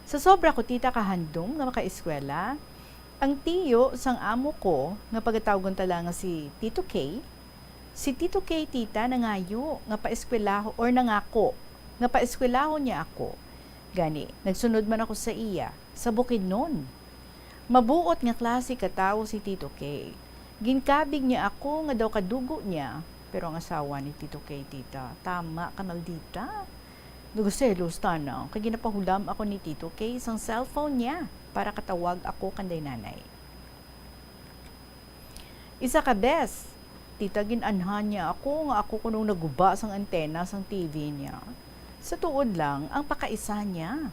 Sa sobra ko, tita, kahandom nga makaeskwela, ang tiyo sang amo ko, nga pagatawgon ta lang nga si Tito K, si Tito K, tita, nangayo nga paeskwelaho or nangako nga paeskwelahon niya ako. Gani, nagsunod man ako sa iya sa Bukidnon. Mabuot nga klase ka tawo si Tito K. Ginkabig niya ako nga daw kadugo niya, pero ang asawa ni Tito K, tita, tama ka, maldita. Nagaselos tana, kay ginapahulam ako ni Tito K sang cellphone niya para katawag ako kanday nanay. Isa ka bes, tita, gin-anhan niya ako nga ako kuno naguba sang antena sang T V niya. Sa tuod lang, ang pakaisa niya.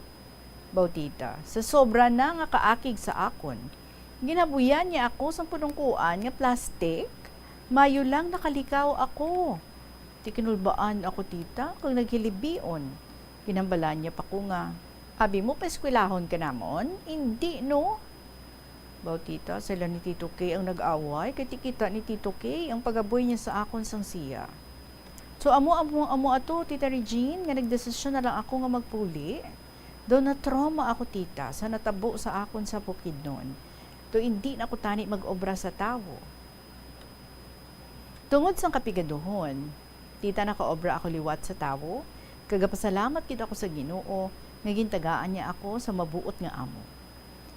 Baw, tita, sa sobra na nga kaakig sa akon, ginabuyan niya ako sang pulungkuan nga plastic. Mayo lang nakalikaw ako. Ti kinulbaan ako, tita, kag naghilibion. Ginhambalan niya pa ko nga, "Abi mo, paeskwelahon ka namon? Indi, no?" Baw, tita, sila ni Tito K ang nag-away, kay ti kita ni Tito K ang pagaboy niya sa akon sang siya. So, amo, amo, amo ato, Tita Regine, nga nagdesisyon na lang ako nga magpuli. Daw na-trauma ako, tita, sa natabo sa akon sa Bukidnon. Daw indi na ako tani mag-obra sa tawo. Tungod sang kapigaduhon, tita, nakaobra ako liwat sa tawo, kag gapasalamat gid ako sa Ginoo nga gintagaan niya ako sa mabuot nga amo.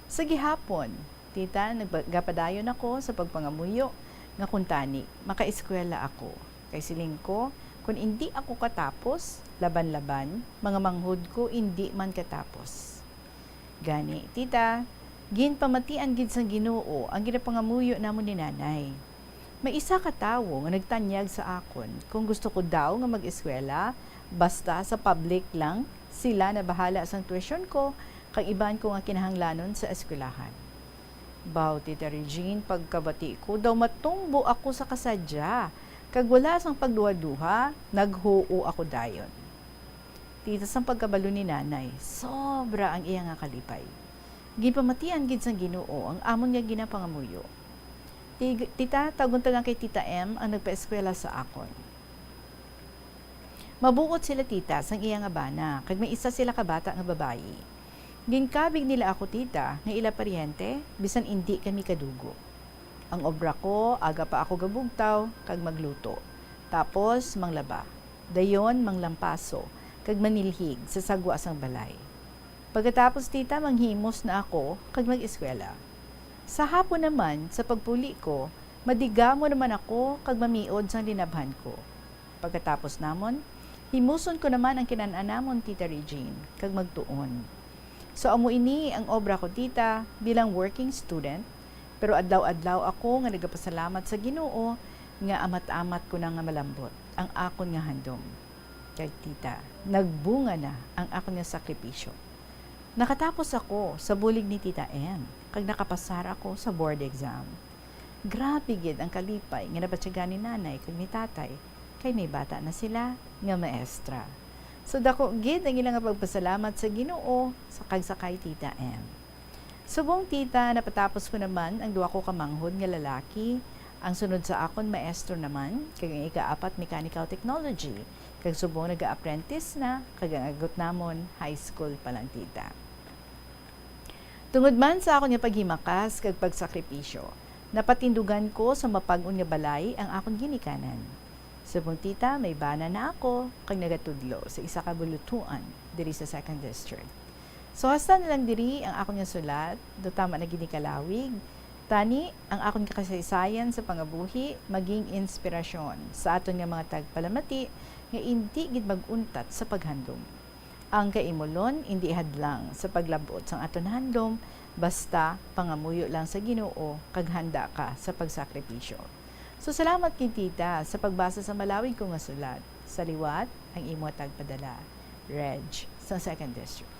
Sa gihapon, tita, nagba-, gapadayon ako sa pagpangamuyo nga kuntani makaeskwela ako. Kay siling ko, kun indi ako katapos, laban-laban, mga manghod ko indi man katapos. Gani, tita, ginpamatian gid sang Ginoo ang ginapangamuyo namon ni Nanay. May isa ka tawo nga nagtanyag sa akon kung gusto ko daw nga mag-eskwela, basta sa public lang, sila na bahala sang tuition ko kag iban ko nga kinahanglanon sa eskwelahan. Baw, Tita Regine, pagkabati ko, daw matumbo ako sa kasadya, kag wala sang pagduha-duha, naghuo ako dayon. Tita, sang pagkabalo ni Nanay, sobra ang iya nga kalipay. Ginpamatian gid sang Ginoo ang amon nga ginapangamuyo. Ti-, tita, tawgon ta lang kay Tita M ang nagpaeskwela sa akon. Mabuot sila, tita, sang iya nga bana, kag may isa sila ka bata nga babayi. Ginkabig nila ako, tita, nga ila paryente, bisan indi kami kadugo. Ang obra ko, aga pa ako gabugtaw kag magluto, tapos manglaba, dayon manglampaso kag manilhig sa sagwa sang balay. Pagkatapos, tita, manghimos na ako kag mag-eskwela. Sa hapon naman, sa pagpuli ko, madigamo naman ako kag mamiod sang linabhan ko. Pagkatapos namon, himuson ko naman ang kinan-an namon, Tita Regine, kag magtuon. So, amo ini ang obra ko, tita, bilang working student, pero adlaw-adlaw ako nga nagapasalamat sa Ginoo nga amat-amat ko na nga malambot ang akon nga handom. Kag, tita, nagbunga na ang akon nga sakripisyo. Nakatapos ako sa bulig ni Tita M, kag nakapasar ako sa board exam. Grabe gid ang kalipay nga nabatyagan ni Nanay kag ni Tatay, kay may bata na sila nga maestra. So, dako gid ang ila nga pagpasalamat sa Ginoo sa, kag sa kay Tita M. Subong, tita, napatapos ko naman ang duha ko ka manghod nga lalaki. Ang sunod sa akon, maestro naman, kag ang ikaapat, mechanical technology, kag subong naga-apprentice na, kag ang agod namon, high school pa lang, tita. Tungod man sa akon nga paghimakas kag pagsakripisyo, napatindugan ko sa mapag-on nga balay ang akon ginikanan. Subong, tita, may bana na ako kag nagatudlo sa isa ka bulutuan diri sa Second District. So, hasta na lang diri ang akon nga sulat, daw tama na gid ni kalawig. Tani, ang akon nga kasaysayan sa pangabuhi maging inspirasyon sa aton nga mga tagpalamati nga indi gid mag-untat sa paghandom. Ang kaimulon indi hadlang sa paglab-ot sang aton handom, basta pangamuyo lang sa Ginoo kag handa ka sa pagsakripisyo. So, salamat gid, tita, sa pagbasa sa malawig ko nga sulat. Sa liwat, ang imo tagpadala, Reg, sa Second District.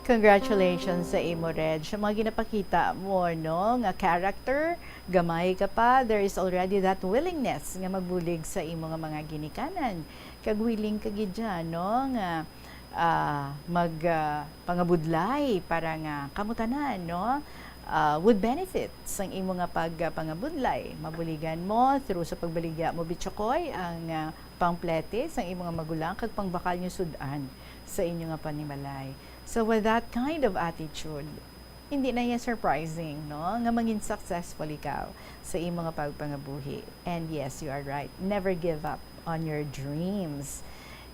Congratulations sa imo, Reg. Sa mga ginapakita mo, no, nga character, gamay ka pa, there is already that willingness nga magbulig sa imo nga mga ginikanan. Kag willing ka gid dyan, no, nga, ah, mag, ah, pangabudlay para nga kamo tanan, no, ah, would benefit sang imo nga pagpangabudlay. Mabuligan mo through sa pagbaligya mo, Bichokoy, ang, ah, pangplete sang imo nga magulang kag pangbakal nyo sud-an sa inyo nga panimalay. So with that kind of attitude, hindi na iya surprising, no, nga mangin successful ikaw sa imo nga pagpangabuhi. And yes, you are right. Never give up on your dreams.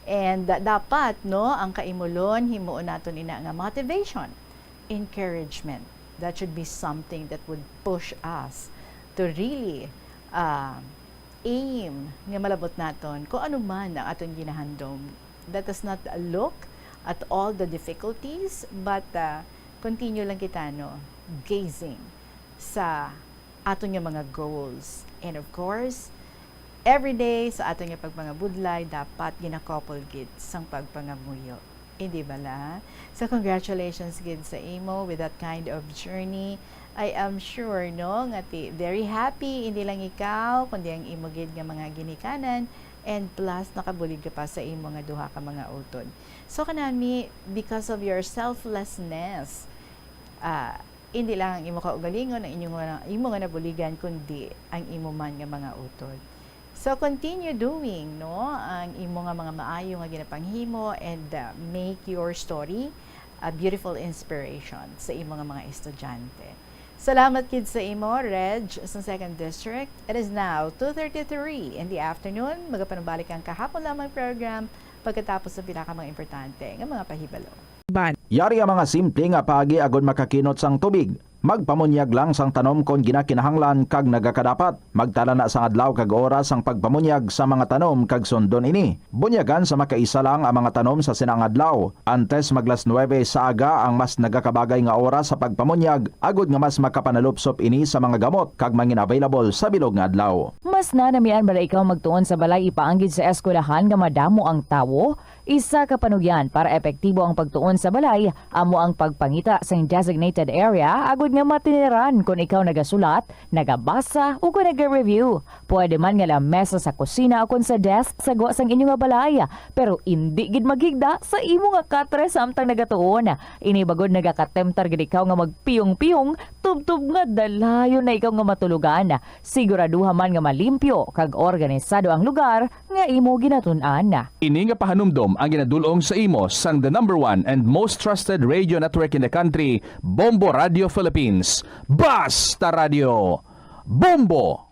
And da- dapat, no, ang kaimulon, himuon naton ina nga motivation, encouragement. That should be something that would push us to really, uh, aim nga malabot naton kung ano man ang aton ginahandom. Let us not look at all the difficulties, but, uh, continue lang kita, no, gazing sa aton nga mga goals. And of course, every day sa aton nga pagpangabudlay, dapat ginakopol gid sang pagpangamuyo. Hindi bala? So, congratulations gid sa imo with that kind of journey. I am sure, no, nga ti very happy, hindi lang ikaw, kundi ang imo gid nga mga ginikanan, and plus, nakabulig ka pa sa imo nga duha ka mga utod. So, kanami, because of your selflessness, ah, hindi lang ang imo kaugalingon, ang inyo nga, imo nga nabuligan, kundi ang imo man nga mga utod. So, continue doing, no, ang imo nga mga maayo nga ginapanghimo and, uh, make your story a beautiful inspiration sa imo nga mga estudyante. Salamat gid sa imo, Reg, sa Second District. It is now two thirty-three in the afternoon. Magapanumbalik ang kahapon lamang program pagkatapos sa pila ka mga importante nga mga pahibalo. Yari ang mga simple nga paagi agud makakinot sang tubig. Magpamunyag lang sang tanom kon ginakinahanglan kag nagakadapat. Magtala na sang adlaw kag oras sang pagpamunyag sa mga tanom kag sundon ini. Bunyagan sa makaisa lang ang mga tanom sa sina nga adlaw. Antes mag las nuebe sa aga ang mas nagakabagay nga oras sa pagpamunyag, agud nga mas makapanalupsop ini sa mga gamot kag mangin-available sa bilog nga adlaw. Mas nanamian bala ikaw magtuon sa balay ipaanggid sa eskwelahan nga madamo ang tawo? Isa ka panugyan para epektibo ang pagtuon sa balay amo ang pagpangita sing designated area agud nga matiniran kon ikaw nagasulat, nagabasa, ukon naga-review. Pwede man nga lamesa sa kusina ukon sa desk sa gwa sang inyo nga balay, pero indi gid maghigda sa imo nga katre samtang nagatuon. Ini bangod nagakatemptar gid ikaw nga magpiyong-piyong tubtob nga dalayon na ikaw nga matulogan. Siguraduha man nga malimpyo kag organisado ang lugar nga imo ginatun-an. Ini nga pahanumdom ang ginadul-ong sa imo sang the number one and most trusted radio network in the country, Bombo Radio Philippines. Basta Radio! Bombo!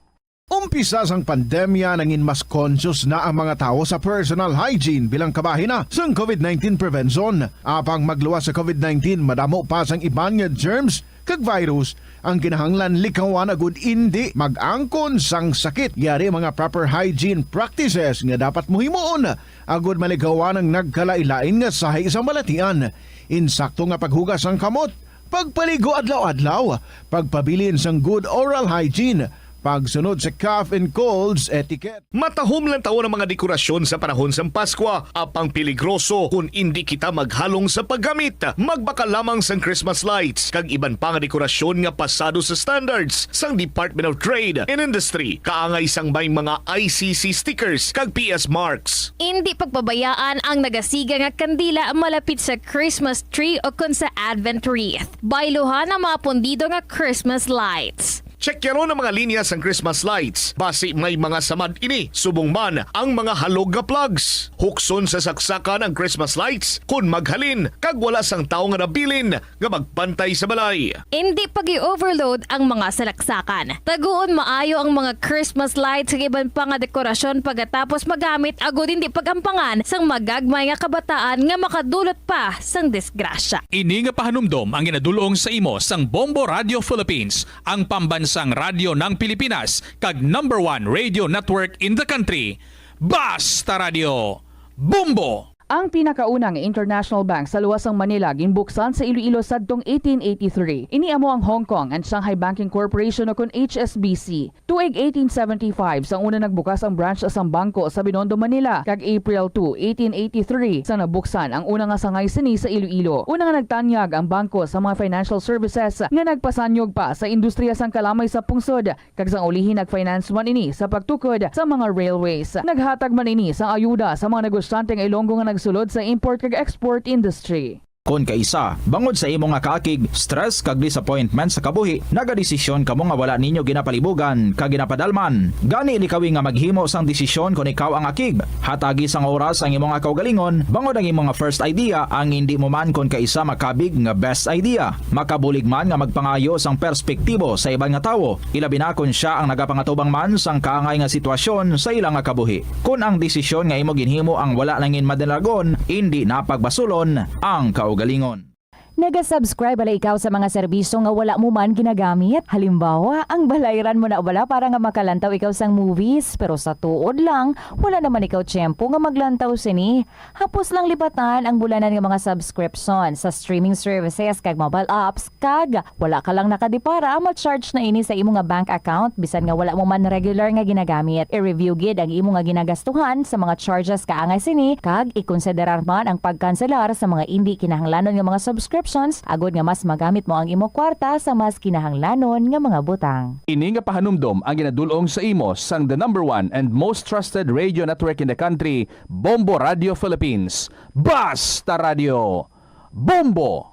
Umpisa sang pandemya, nangin mas conscious na ang mga tawo sa personal hygiene bilang kabahin na sang COVID nineteen prevention. Apang magluwas sa COVID nineteen, madamo pa sang iban nga germs kag virus ang kinahanglan likawan agud indi mag-angkon sang sakit. Yari mga proper hygiene practices nga dapat mo himuon agud malikawan ang nagkalain-lain nga sahi sang balatian. Insakto nga paghugas sang kamot, pagpaligo adlaw-adlaw, pagpabilin sang good oral hygiene, pagsunod sa cough and colds etiquette. Matahom lang tawon ang mga dekorasyon sa panahon sang Paskwa, apang peligroso kon indi kita maghalong sa paggamit. Magbakal lamang sang Christmas lights kag iban pa nga dekorasyon nga pasado sa standards sang Department of Trade and Industry, kaangay sang may mga I C C stickers kag P S marks. Indi pagpabayaan ang nagasiga nga kandila malapit sa Christmas tree ukon sa Advent wreath. Bayluhan ang mga pundido nga Christmas lights. Checkyaron ang mga linya sang Christmas lights, basi may mga samad ini, subong man ang mga halog nga plugs. Hukson sa saksakan ang Christmas lights kon maghalin kag wala sang tawo nga nabilin nga magpantay sa balay. Indi pag-i-overload ang mga salaksakan. Taguon maayo ang mga Christmas lights kag iban pa nga dekorasyon pagkatapos magamit agud indi pag-ampangan sang magagmay nga kabataan nga makadulot pa sang disgrasya. Ini nga pahanumdom ang ginadul-ong sa imo sang Bombo Radio Philippines, ang pambansang radyo ng Pilipinas kag number one radio network in the country. Basta Radio! Bombo! Ang pinakauna nga international bank sa luwas sang Manila ginbuksan sa Iloilo sadtong eighteen eighty-three. Ini amo ang Hong Kong and Shanghai Banking Corporation, o kon H S B C. Tuig eighteen seventy-five, sang una nagbukas ang branch sang bangko sa Binondo, Manila, kag April two, eighteen eighty-three, sang nabuksan ang una nga sangay sini sa Iloilo. Una nga nagtanyag ang bangko sa mga financial services nga nagpasanyog pa sa industriya sang kalamay sa pungsod, kag sang ulihi nag-finance man ini sa pagtukod sa mga railways. Naghatag man ini sang ayuda sa mga negosyante nga Ilonggo nga nagsulod sa import kag export industry. Kon kaisa, bangod sa imo nga kaakig, stress kag disappointment sa kabuhi, nagadesisyon kamo nga wala ninyo ginapalibugan kag ginapadalman. Gani, likawi nga maghimo sang desisyon kon ikaw ang akig. Hatagi sang oras ang imo nga kaugalingon, bangod ang imo nga first idea ang indi mo man kon kaisa makabig nga best idea. Makabulig man nga magpangayo sang perspektibo sa iban nga tawo, ilabi na kon sia ang nagapangatubang man sang kaangay nga sitwasyon sa ila nga kabuhi. Kon ang desisyon nga imo ginhimo ang wala nangin madalagon, indi na pagbasulon ang kaugalingon. Naga-subscribe bala ikaw sa mga serbisyo nga wala mo man ginagamit? Halimbawa, ang balayran mo na bala para nga makalantaw ikaw sang movies, pero sa tuod lang, wala naman ikaw tiyempo nga maglantaw sini. Hapos lang lipatan ang bulanan nga mga subscription sa streaming services kag mobile apps, kag wala ka lang nakadipara, ma-charge na ini sa imo nga bank account bisan nga wala mo man regular nga ginagamit. I-review gid ang imo nga ginagastuhan sa mga charges kaangay sini, kag ikonsiderar man ang pagkanselar sa mga indi kinahanglanon nga mga subscriptions agod nga mas magamit mo ang imo kwarta sa mas kinahanglanon nga mga butang. Ini nga pahanumdom ang ginadul-ong sa imo sang the number one and most trusted radio network in the country, Bombo Radio Philippines. Basta Radio, Bombo!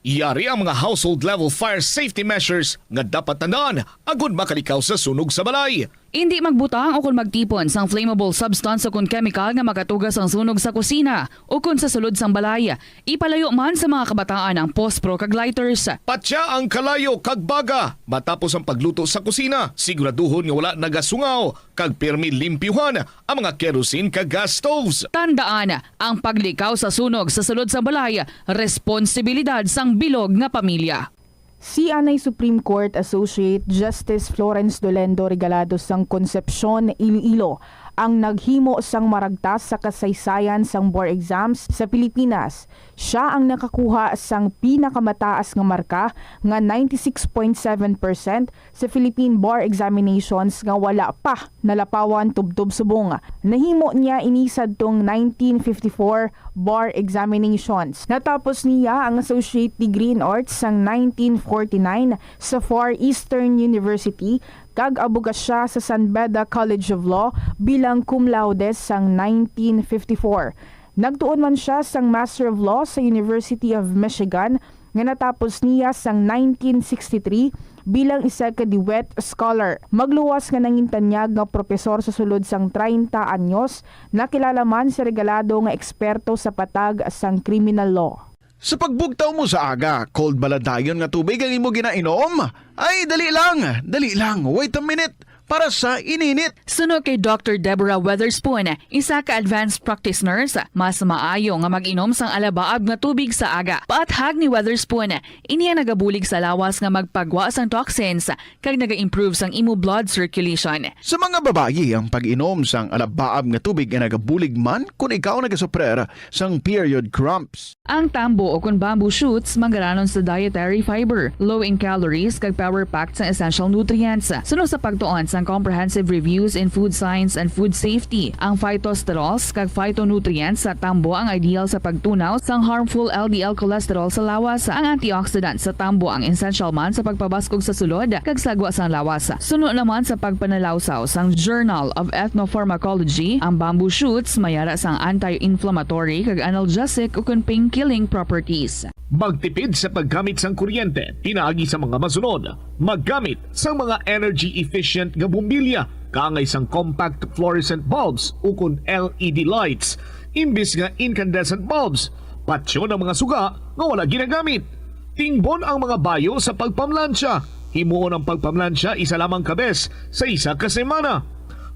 Yari ang mga household level fire safety measures nga dapat tandaan agud makalikaw sa sunog sa balay. Indi magbutang o kon magtipon sang flammable substance o kon chemical nga makatuga sang sunog sa kusina o kon sa sulod sang balay. Ipalayo man sa mga kabataan ang pospro kag lighters. Patya ang kalayo kag baga matapos ang pagluto sa kusina. Siguraduhon nga wala nagasungaw kag pirmi limpyuhan ang mga kerosene kag gas stoves. Tandaan, ang paglikaw sa sunog sa sulod sa balay, responsibilidad sang bilog nga pamilya. Si anay Supreme Court Associate Justice Florence Dolendo Regalado sang Concepcion, Iloilo, ang naghimo sang maragtas sa kasaysayan sang bar exams sa Pilipinas. Siya ang nakakuha sang pinakamataas nga marka nga ninety-six point seven percent sa Philippine Bar Examinations nga wala pa nalapawan tubtob subong. Nahimo niya ini sadtong nineteen fifty-four Bar Examinations. Natapos niya ang Associate Degree in Arts sang nineteen forty-nine sa Far Eastern University, kag abogasya sa San Beda College of Law bilang cum laude sang nineteen fifty-four. Nagtuon man sia sang Master of Law sa University of Michigan nga natapos niya sang nineteen sixty-three bilang isa ka Dewitt Scholar. Magluwas nga nangintanyag nga propesor sa sulod sang treinta anyos, nakilala man si Regalado nga eksperto sa patag sang criminal law. Sa pagbugtaw mo sa aga, cold bala dayon nga tubig ang imo ginainom? Ay, dali lang, dali lang, wait a minute, para sa ininit. Suno kay Doctor Deborah Weatherspoon, isa ka advanced practice nurse, mas maayo nga mag-inom sang alabaab nga tubig sa aga. Paathag ni Weatherspoon, ini ang nagabulig sa lawas nga magpagwa sang toxins kag naga-improve sang imo blood circulation. Sa mga babayi, ang pag-inom sang alabaab nga tubig ay nagabulig man kon ikaw nagasuprer sang period cramps. Ang tambo o kon bamboo shoots manggaranon sa dietary fiber, low in calories, kag power-packed sang essential nutrients. Suno sa pagtuon sang Comprehensive Reviews in Food Science and Food Safety, ang phytosterols kag phytonutrients sa tambo ang ideal sa pagtunaw sang harmful L D L cholesterol sa lawas. Ang antioxidant sa tambo ang essential man sa pagpabaskog sa sulod kag sagwa sang lawas. Suno naman sa pagpanalawsaw sang Journal of Ethnopharmacology, ang bamboo shoots may ara sang anti-inflammatory kag analgesic ukon pain-killing properties. Magtipid sa paggamit sang kuryente pinaagi sa mga masunod: maggamit sang mga energy-efficient nga bombilya kaangay sang compact fluorescent bulbs ukon L E D lights imbis nga incandescent bulbs. Patyon ang mga suga nga wala ginagamit. Tingbon ang mga bayo sa pagpamlansya. Himuon ang pagpamlansya isa lamang ka bes sa isa ka semana.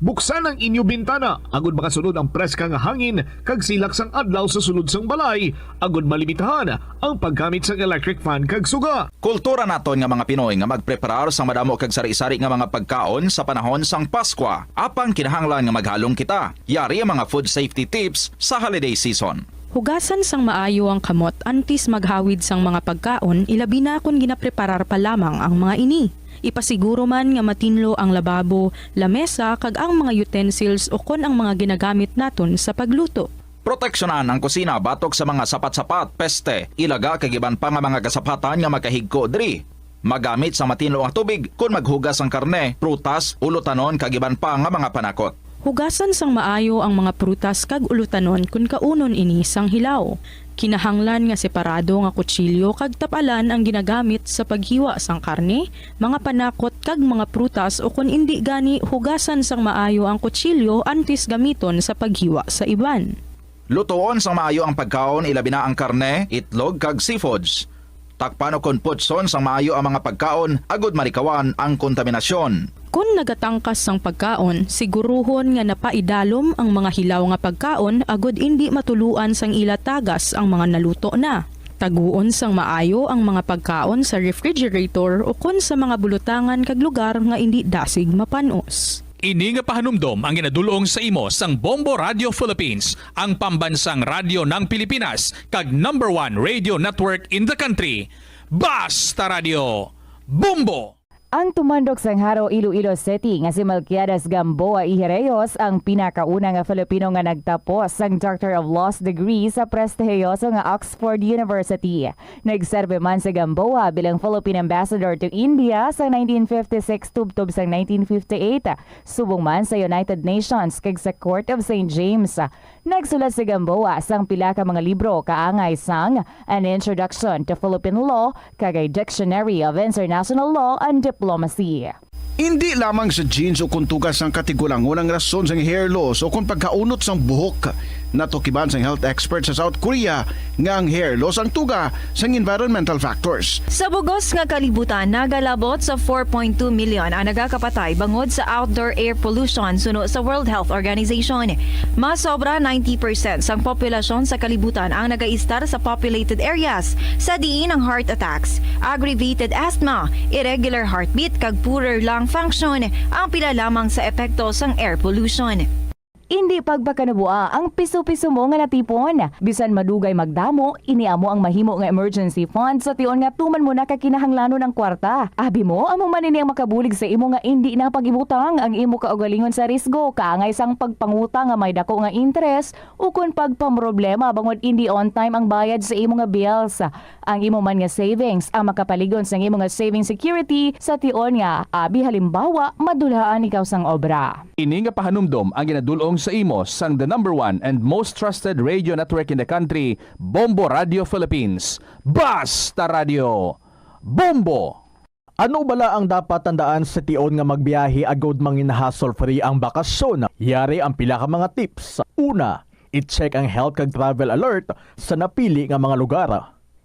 Buksan ang inyo bintana agud makasulod ang preska nga hangin kag silak sang adlaw sa sulod sang balay, agud malimitahan ang paggamit sang electric fan kag suga. Kultura naton nga mga Pinoy nga magpreparar sang madamo kag sari-sari nga mga pagkaon sa panahon sang Paskwa. Apang kinahanglan nga maghalong kita. Yari ang mga food safety tips sa holiday season. Hugasan sang maayo ang kamot antes maghawid sang mga pagkaon, ilabi na kon ginapreparar pa lamang ang mga ini. Ipasiguro man nga matinlo ang lababo, lamesa, kag ang mga utensils ukon ang mga ginagamit naton sa pagluto. Proteksyonan ang kusina batok sa mga sapat-sapat, peste, ilaga, kag iban pa nga mga kasapatan nga makahigko diri. Magamit sang matinlo nga tubig kon maghugas sang karne, prutas, ulutanon, kag iban pa nga mga panakot. Hugasan sang maayo ang mga prutas kag ulutanon kon kaunon ini sang hilaw. Kinahanglan nga separado nga kutsilyo kag tapalan ang ginagamit sa paghiwa sang karne, mga panakot, kag mga prutas, ukon indi gani, hugasan sang maayo ang kutsilyo antes gamiton sa paghiwa sa iban. Lutoon sang maayo ang pagkaon, ilabi na ang karne, itlog, kag seafoods. Takpan ukon putson sang maayo ang mga pagkaon agod malikawan ang kontaminasyon. Kon nagatangkas sang pagkaon, siguruhon nga napaidalom ang mga hilaw nga pagkaon agod indi matuluan sang ila tagas ang mga naluto na. Taguon sang maayo ang mga pagkaon sa refrigerator ukon sa mga bulutangan kag lugar nga indi dasig mapan-os. Ini nga pahanumdom ang ginadul-ong sa imo sang Bombo Radio Philippines, ang pambansang radyo ng Pilipinas, kag number one radio network in the country. Basta Radio, Bombo! Ang tumandok sang Jaro, Iloilo City nga si Melquiades Gamboa y Reyes ang pinakauna nga Filipino nga nagtapos sang Doctor of Laws degree sa prestihiyoso nga Oxford University. Nagserbi man si Gamboa bilang Philippine Ambassador to India sa nineteen fifty-six tubtob sang nineteen fifty-eight, subong man sa United Nations kag sa Court of Saint James. Nagsulat si Gamboa sang pila ka mga libro kaangay sang An Introduction to Philippine Law kag A Dictionary of International Law and Diplomacy. Indi lamang sa genes o kon tuga sang katigulangon ang rason sang hair loss o kon pagkaunot sang buhok. Natukiban sang health expert sa South Korea nga ang hair loss ang tuga sang environmental factors. Sa bugos nga kalibutan, nagalabot sa four point two million ang nagakapatay bangod sa outdoor air pollution, suno sa World Health Organization. Mas sobra ninety percent sang populasyon sa kalibutan ang nagaistar sa populated areas, sa diin ang heart attacks, aggravated asthma, irregular heartbeat, kag poorer lung function ang pila lamang sa epekto sang air pollution. Indi pagpakanabua ang piso-piso mo nga natipon. Bisan madugay magdamo, ini amo ang mahimo nga emergency fund sa tion nga tuman mo na ka kinahanglanon ang kwarta. Abi mo, amo man ini ang makabulig sa imo nga indi na pag-ibutang ang imo kaugalingon sa risgo, kaangay sang pagpangutang nga may dako nga interes, ukon pagpamroblema bangod indi on time ang bayad sa imo nga bills. Ang imo man nga savings ang makapaligon sang imo nga saving security sa tion nga, abi halimbawa, madulhaan ikaw sang obra. Ini nga pahanumdom ang ginadul-ong sa imo sang the number one and most trusted radio network in the country, Bombo Radio Philippines. Basta Radio, Bombo! Ano bala ang dapat tandaan sa tion nga magbiyahe agod mangin hassle-free ang bakasyon? Yari ang pila ka mga tips. Una, i-check ang health kag travel alert sa napili nga mga lugar.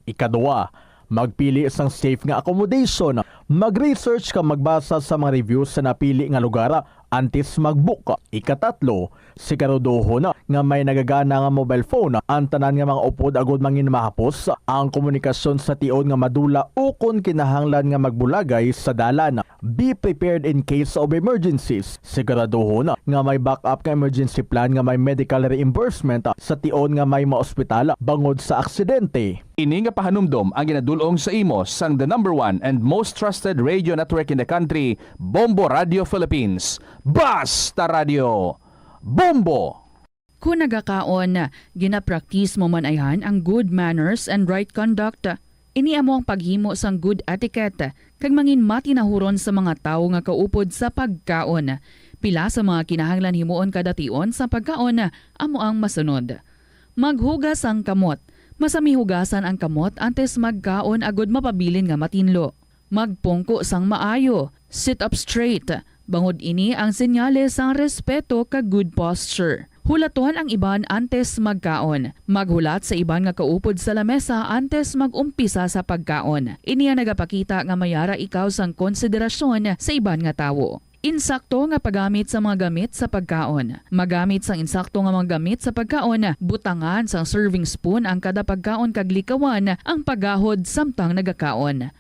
Ikaduha, magpili sang safe nga accommodation. Mag-research kag magbasa sa mga reviews sa napili nga lugar antes mag-book. Ikatatlo, siguraduhon nga may nagagana nga mobile phone ang tanan nga mga upod agod mangin mahapos ang komunikasyon sa tion nga madula ukon kinahanglan nga magbulagay sa dalan. Be prepared in case of emergencies. Siguraduhon nga may backup nga emergency plan nga may medical reimbursement sa tion nga may maospital bangod sa aksidente. Ini nga pahanumdom ang ginadul-ong sa imo sang the number one and most trusted radio network in the country, Bombo Radio Philippines. Basta Radio, Bombo! Kon nagakaon, ginapraktis mo man ayhan ang good manners and right conduct. Ini amo ang paghimo sang good etiquette kag mangin matinahuron sa mga tawo nga kaupod sa pagkaon. Pila sa mga kinahanglan himuon kada tion sa pagkaon amo ang masunod. Maghugas ang kamot. Masami hugasan ang kamot antes magkaon agod mapabilin nga matinlo. Magpungko sang maayo. Sit up straight. Bangod ini ang senyales sang respeto kag good posture. Hulaton ang iban antes magkaon. Maghulat sa iban nga kaupod sa lamesa antes mag-umpisa sa pagkaon. Ini ang nagapakita nga may ara ikaw sang konsiderasyon sa iban nga tawo. Insakto nga paggamit sa mga gamit sa pagkaon. Magamit sang insakto nga mga gamit sa pagkaon, butangan sang serving spoon ang kada pagkaon kag likawan ang paggahod samtang nagakaon.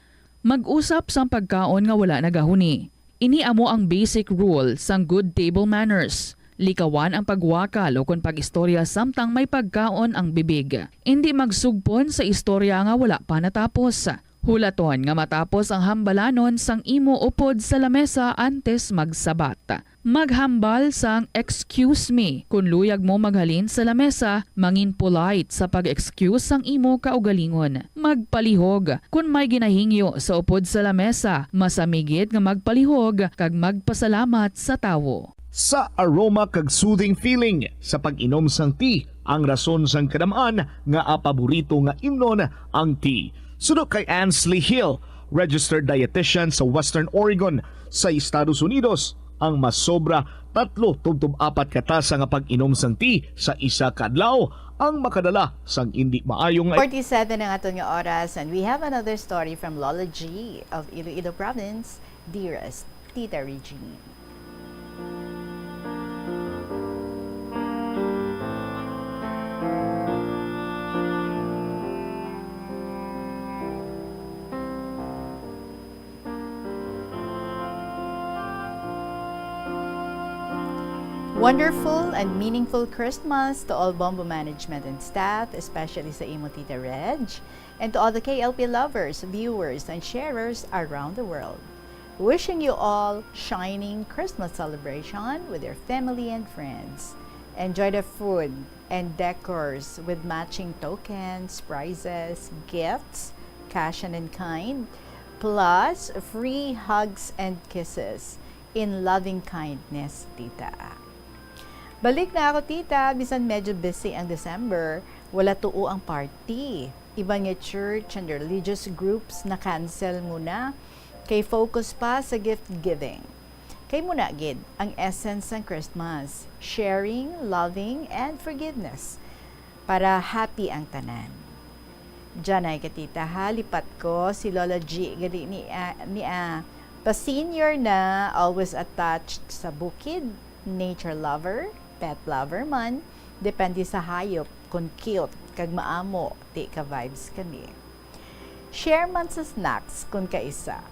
Mag-usap sang pagkaon nga wala nagahuni. Ini amo ang basic rule sang good table manners. Likawan ang pagwakal ukon pag-istorya samtang may pagkaon ang bibig. Indi magsugpon sa istorya nga wala pa natapos. Hulaton nga matapos ang hambalanon sang imo upod sa lamesa antes magsabat. Maghambal sang "Excuse me" kon luyag mo maghalin sa lamesa, mangin polite sa pag-excuse sang imo kaugalingon. Magpalihog. Kon may ginahingyo sa upod sa lamesa, masami gid nga magpalihog kag magpasalamat sa tawo. Sa aroma kag soothing feeling sa pag-inom sang tea ang rason sang kadam-an nga paborito nga imnon ang tea. Suno kay Ansley Hill, registered dietitian sa Western Oregon sa Estados Unidos, ang masobra tatlo tubtob apat ka tasa nga pag-inom sang tea sa isa ka adlaw ang makadala sang indi maayo nga forty-seven ang aton nga oras, and we have another story from Lola G of Iloilo Province, dearest Tita Regine. Wonderful and meaningful Christmas to all Bombo management and staff, especially sa imo Tita Reg, and to all the K L P lovers, viewers, and sharers around the world. Wishing you all shining Christmas celebration with your family and friends. Enjoy the food and decors with matching tokens, prizes, gifts, cash and in kind, plus free hugs and kisses. In loving kindness, Tita. Balik na ako, Tita. Bisan medyo busy ang December, wala tuo ang party. Iban nga church and religious groups na-cancel muna, kay focus pa sa gift giving. Kay muna gid ang essence sang Christmas, sharing, loving, and forgiveness, para happy ang tanan. Diyan ay ka, Tita, ha, lipat ko. Si Lola G gali ni, ah, ni, ah, pa-senior na, always attached sa bukid, nature lover, pet lover man, depende sa hayop kung cute kag maamo, ti ka-vibes kami. Share man sa snacks kung kaisa.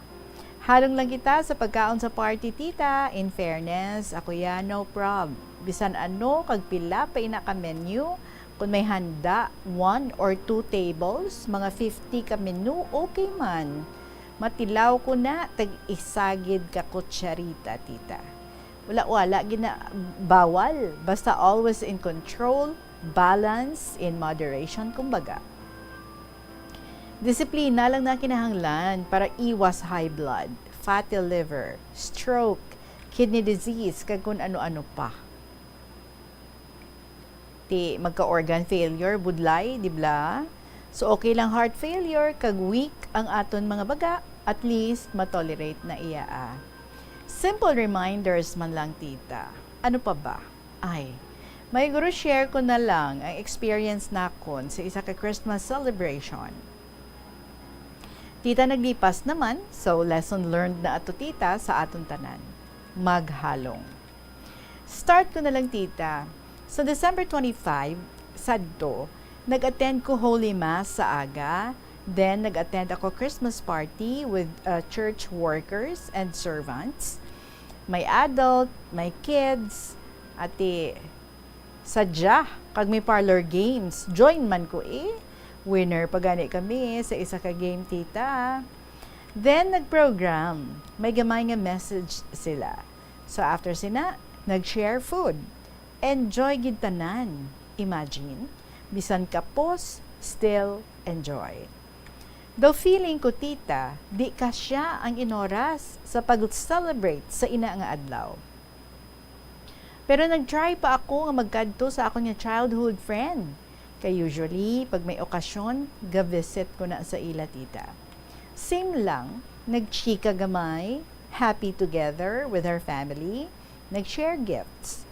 Halong lang kita sa pagkaon sa party, Tita. In fairness, ako ya, no prob. Bisan ano kag pila pa ina ka menu, kung may handa, one or two tables, mga fifty ka menu, okay man. Matilaw ko na, tag-isa gid ka kutsarita, Tita. Wala, wala gina-, bawal. Basta always in control, balance in moderation, kumbaga. Disiplina lang na kinahanglan para iwas high blood, fatty liver, stroke, kidney disease, kag kun ano-ano pa. Ti magka-organ failure, budlay, di bla? So, okay lang heart failure, kag weak ang aton mga baga, at least matolerate na iya, ah. Simple reminders man lang, Tita. Ano pa ba? Ay, may guro share ko na lang ang experience nakon sa isa ka Christmas celebration. Tita, naglipas naman, so lesson learned na ato, Tita, sa aton tanan. Maghalong. Start ko na lang, Tita. Sa December twenty-five, sadto, nag-attend ko Holy Mass sa aga. Then, nag-attend ako Christmas party with, uh, church workers and servants. May adult, may kids, ati sadya, kag may parlor games. Join man ko, eh. Winner pa gani kami sa isa ka game, Tita. Then, nag-program. May gamay nga message sila. So, after sina, nag-share food. Enjoy gid tanan. Imagine, bisan kapos, still enjoy. Though feeling ko, Tita, di kasya ang inoras sa pag-celebrate sa ina nga adlaw. Pero nag-try pa ako nga magkadto sa akon nga childhood friend. Kay usually, pag may okasyon, ga-visit ko na sa ila, Tita. Same lang, nagchika gamay, happy together with her family, nag-share gifts.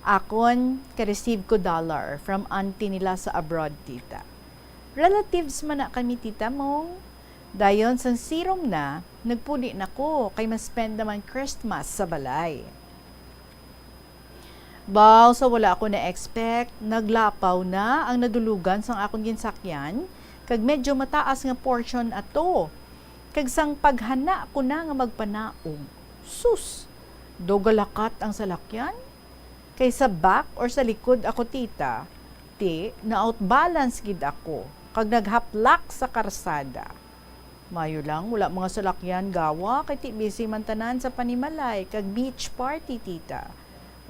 Akon, ka-receive ko dollar from auntie nila sa abroad, Tita. Relatives man na kami, Tita Mong. Dayon, sang sirom na, nagpuli na ko, kay ma-spend naman Christmas sa balay. Baw, sa wala ako na-expect, naglapaw na ang nadulugan sang akon ginsakyan, kag medyo mataas nga portion ato. Kag sang paghana ko na nga magpanaog, sus! Daw galakat ang salakyan? Kay sa back or sa likod ako, tita, ti, na-outbalance gid ako, kag naghaplak sa karsada. Mayo lang, wala mga salakyan gawa, kay ti busy man tanan sa panimalay, kag beach party, tita.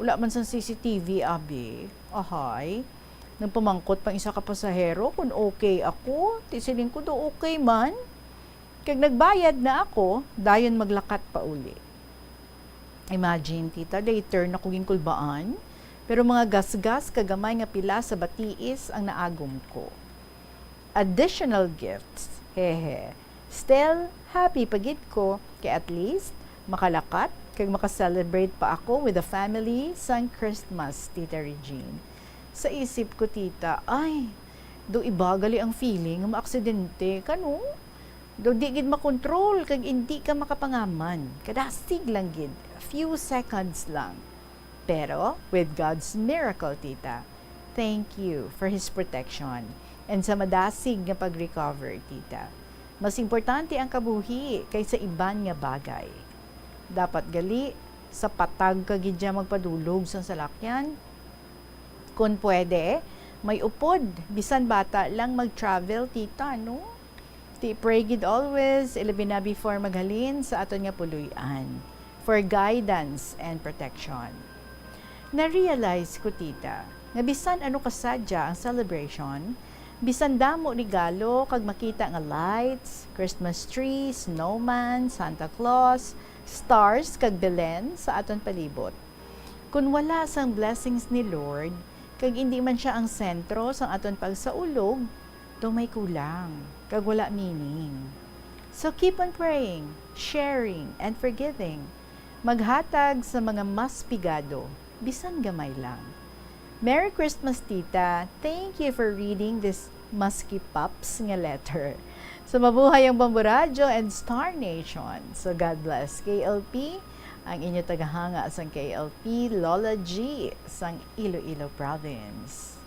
Wala man sang C C T V, abi. Ahay. Nagpamangkot pang isa ka pasahero kung okay ako. Ti siling ko daw okay man. Kag nagbayad na ako, dayon maglakat pa uli. Imagine, tita, later na ko ginkulbaan, pero mga gasgas kag gamay nga pila sa batiis ang naagom ko. Additional gifts, hehe. Still, happy pa gid ko, kay at least, makalakat kag maka-celebrate pa ako with the family sang Christmas, Tita Regine. Sa isip ko, tita, ay, do iba gali ang feeling nga maaksidente, kano? Do di gid makontrol kag indi ka makapangaman. Kadasig lang gid, few seconds lang. Pero with God's miracle, tita, thank you for His protection and sa madasig nga pag-recover, tita. Mas importante ang kabuhi kaysa iban nga bagay. Dapat gali, sa patag ka gid siya magpadulog sang salakyan. Kon pwede, may upod, bisan bata lang mag-travel, tita, no? Ti pray gid always, ilabi na before maghalin sa aton nga puloy-an, for guidance and protection. Na-realize ko, tita, nga bisan ano kasadya ang celebration, bisan damo regalo kag makita nga lights, Christmas tree, snowman, Santa Claus, stars, kag Belen sa aton palibot, kon wala sang blessings ni Lord, kag indi man siya ang sentro sang aton pagsaulog, do may kulang, kag wala meaning. So keep on praying, sharing, and forgiving. Maghatag sa mga mas pigado, bisan gamay lang. Merry Christmas, tita. Thank you for reading this Maski Pops nga letter. So, mabuhay ang Bambo Radyo and Star Nation. So, God bless. K L P, ang inyo tagahanga sang K L P, Lola G, sang Iloilo Province.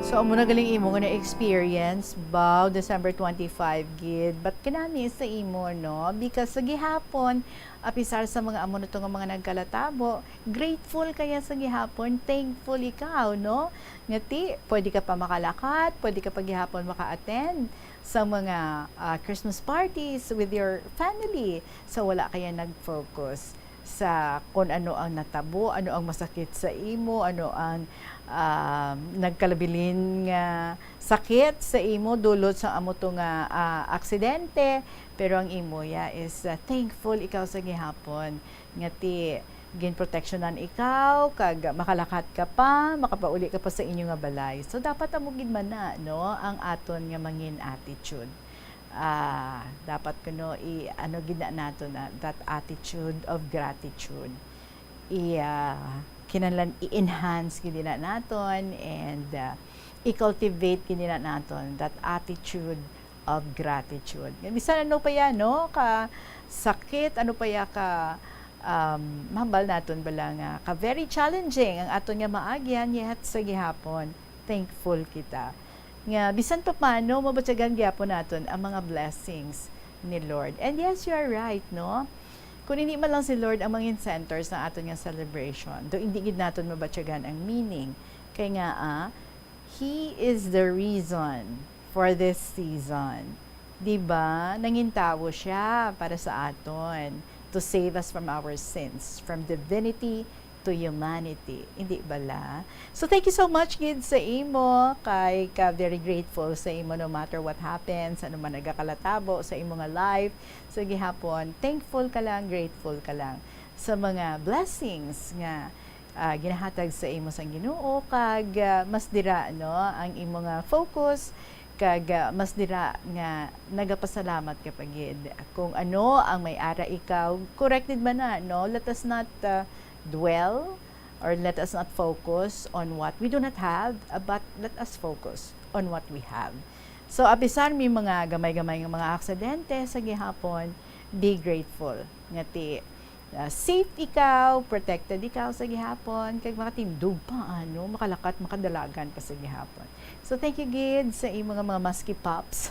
So, amo na galing imo nga na-experience, baw, December twenty-five gid. But kanami sa imo, no? Because sa gihapon, apisar sa mga amo na to nga mga nagkalatabo, grateful kaya sa gihapon, thankful ikaw, no? Nga ti, pwede ka pa makalakat, pwede ka pa gihapon maka-attend sa mga, ah, Christmas parties with your family. So, wala kaya nag-focus sa kung ano ang natabo, ano ang masakit sa imo, ano ang, ah, nagkalabilin nga sakit sa imo dulot sa amo to nga, ah, aksidente. Pero ang imo ya is, ah, thankful ikaw sa gihapon nga ti ginproteksyonan ikaw kag makalakat ka pa, makapauli ka pa sa inyo nga balay. So, dapat amo gid man na, no, ang aton nga mangin attitude. Ah, dapat kuno i-, ano gid na naton, ah, that attitude of gratitude. I, ah, kinahanglan i-enhance gid na naton and, ah, i-cultivate gid na naton that attitude of gratitude. Nga bisan ano pa ya, no, ka sakit, ano pa ya ka, um, mahambal naton bala nga ka very challenging ang aton nga maagyan, yet sa gihapon, thankful kita. Nga bisan pa paano, mabatyagan gyapon naton ang mga blessings ni Lord. And yes, you are right, no? Kung hindi man lang si Lord ang mangin center sa aton nga celebration, do hindi gid naton mabatyagan ang meaning. Kay nga, ah, He is the reason for this season. Di ba? Nangintawo siya para sa aton, to save us from our sins, from divinity to humanity. Hindi bala? So, thank you so much gid sa imo, kay ka very grateful sa imo no matter what happens, ano man nagakalatabo sa imo nga life. So, gihapon, thankful ka lang, grateful ka lang sa mga blessings nga, ah, ginahatag sa imo sang Ginoo, kag, ah, mas dira, no, ang imo nga focus, kag, ah, mas dira nga nagapasalamat ka pa gid. Kung ano ang may ara ikaw, correct gid man na, no? Let us not, ah, dwell or let us not focus on what we do not have, ah, but let us focus on what we have. So, apisar may mga gamay-gamay nga mga aksidente sa gihapon, be grateful nga ti ah, safe ikaw, protected ikaw sa gihapon, kag makatindog pa, ano, makalakat, makadalagan pa sa gihapon. So, thank you gid sa imo nga mga maski pops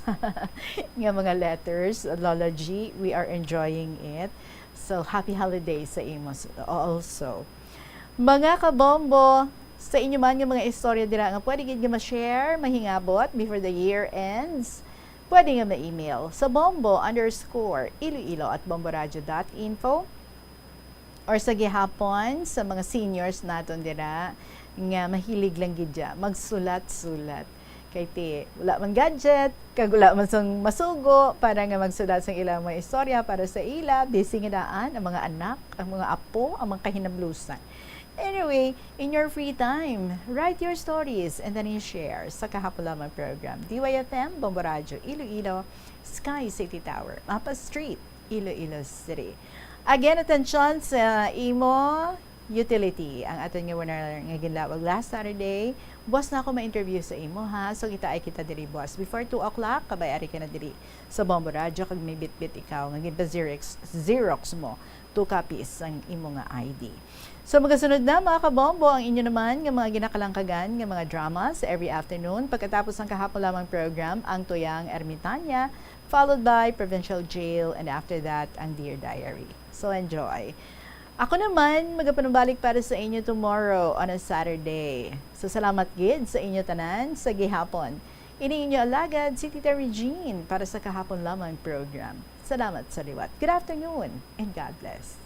nga mga letters, Lola G. We are enjoying it. So, happy holidays sa imo s-, also. Mga kabombo, sa inyo man nga mga istorya dira nga pwede gid nga ma-share, mahingabot before the year ends, pwede nga ma-email sa bombo underscore iloilo at bomboradio dot info, or sa gihapon sa mga seniors naton dira nga mahilig lang gid dya magsulat-sulat. Kay ti, wala man gadget, kag wala man sang masugo para nga magsulat sang ilang mga istorya para sa ila, busy nga daan ang mga anak, ang mga apo, ang mga kahinablusan. Anyway, in your free time, write your stories and then i-share sa Kahapon Lamang program. D Y F M, Bombo Radyo, Iloilo, Sky City Tower, Mapa Street, Iloilo City. Again, atensyon sa imo utility. Ang aton nga winner nga ginlawag last Saturday, buwas na ako ma-interview sa imo, ha? So, kitaay kita diri buwas before two o'clock, kabay ari ka na diri sa Bombo Radyo, kag may bitbit ikaw nga ginpa-Xerox, Xerox mo two copies sang imo nga I D. So, magasunod na, mga kabombo, ang inyo naman nga mga ginakalangkagan nga mga dramas every afternoon. Pagkatapos ng Kahapon Lamang program, ang Tuyang Ermitaña, followed by Provincial Jail, and after that, ang Dear Diary. So, enjoy. Ako naman, magapanumbalik para sa inyo tomorrow on a Saturday. So, salamat gid sa inyo tanan sa gihapon. Ini inyo alagad, si Tita Regine, para sa Kahapon Lamang program. Salamat sa liwat. Good afternoon and God bless.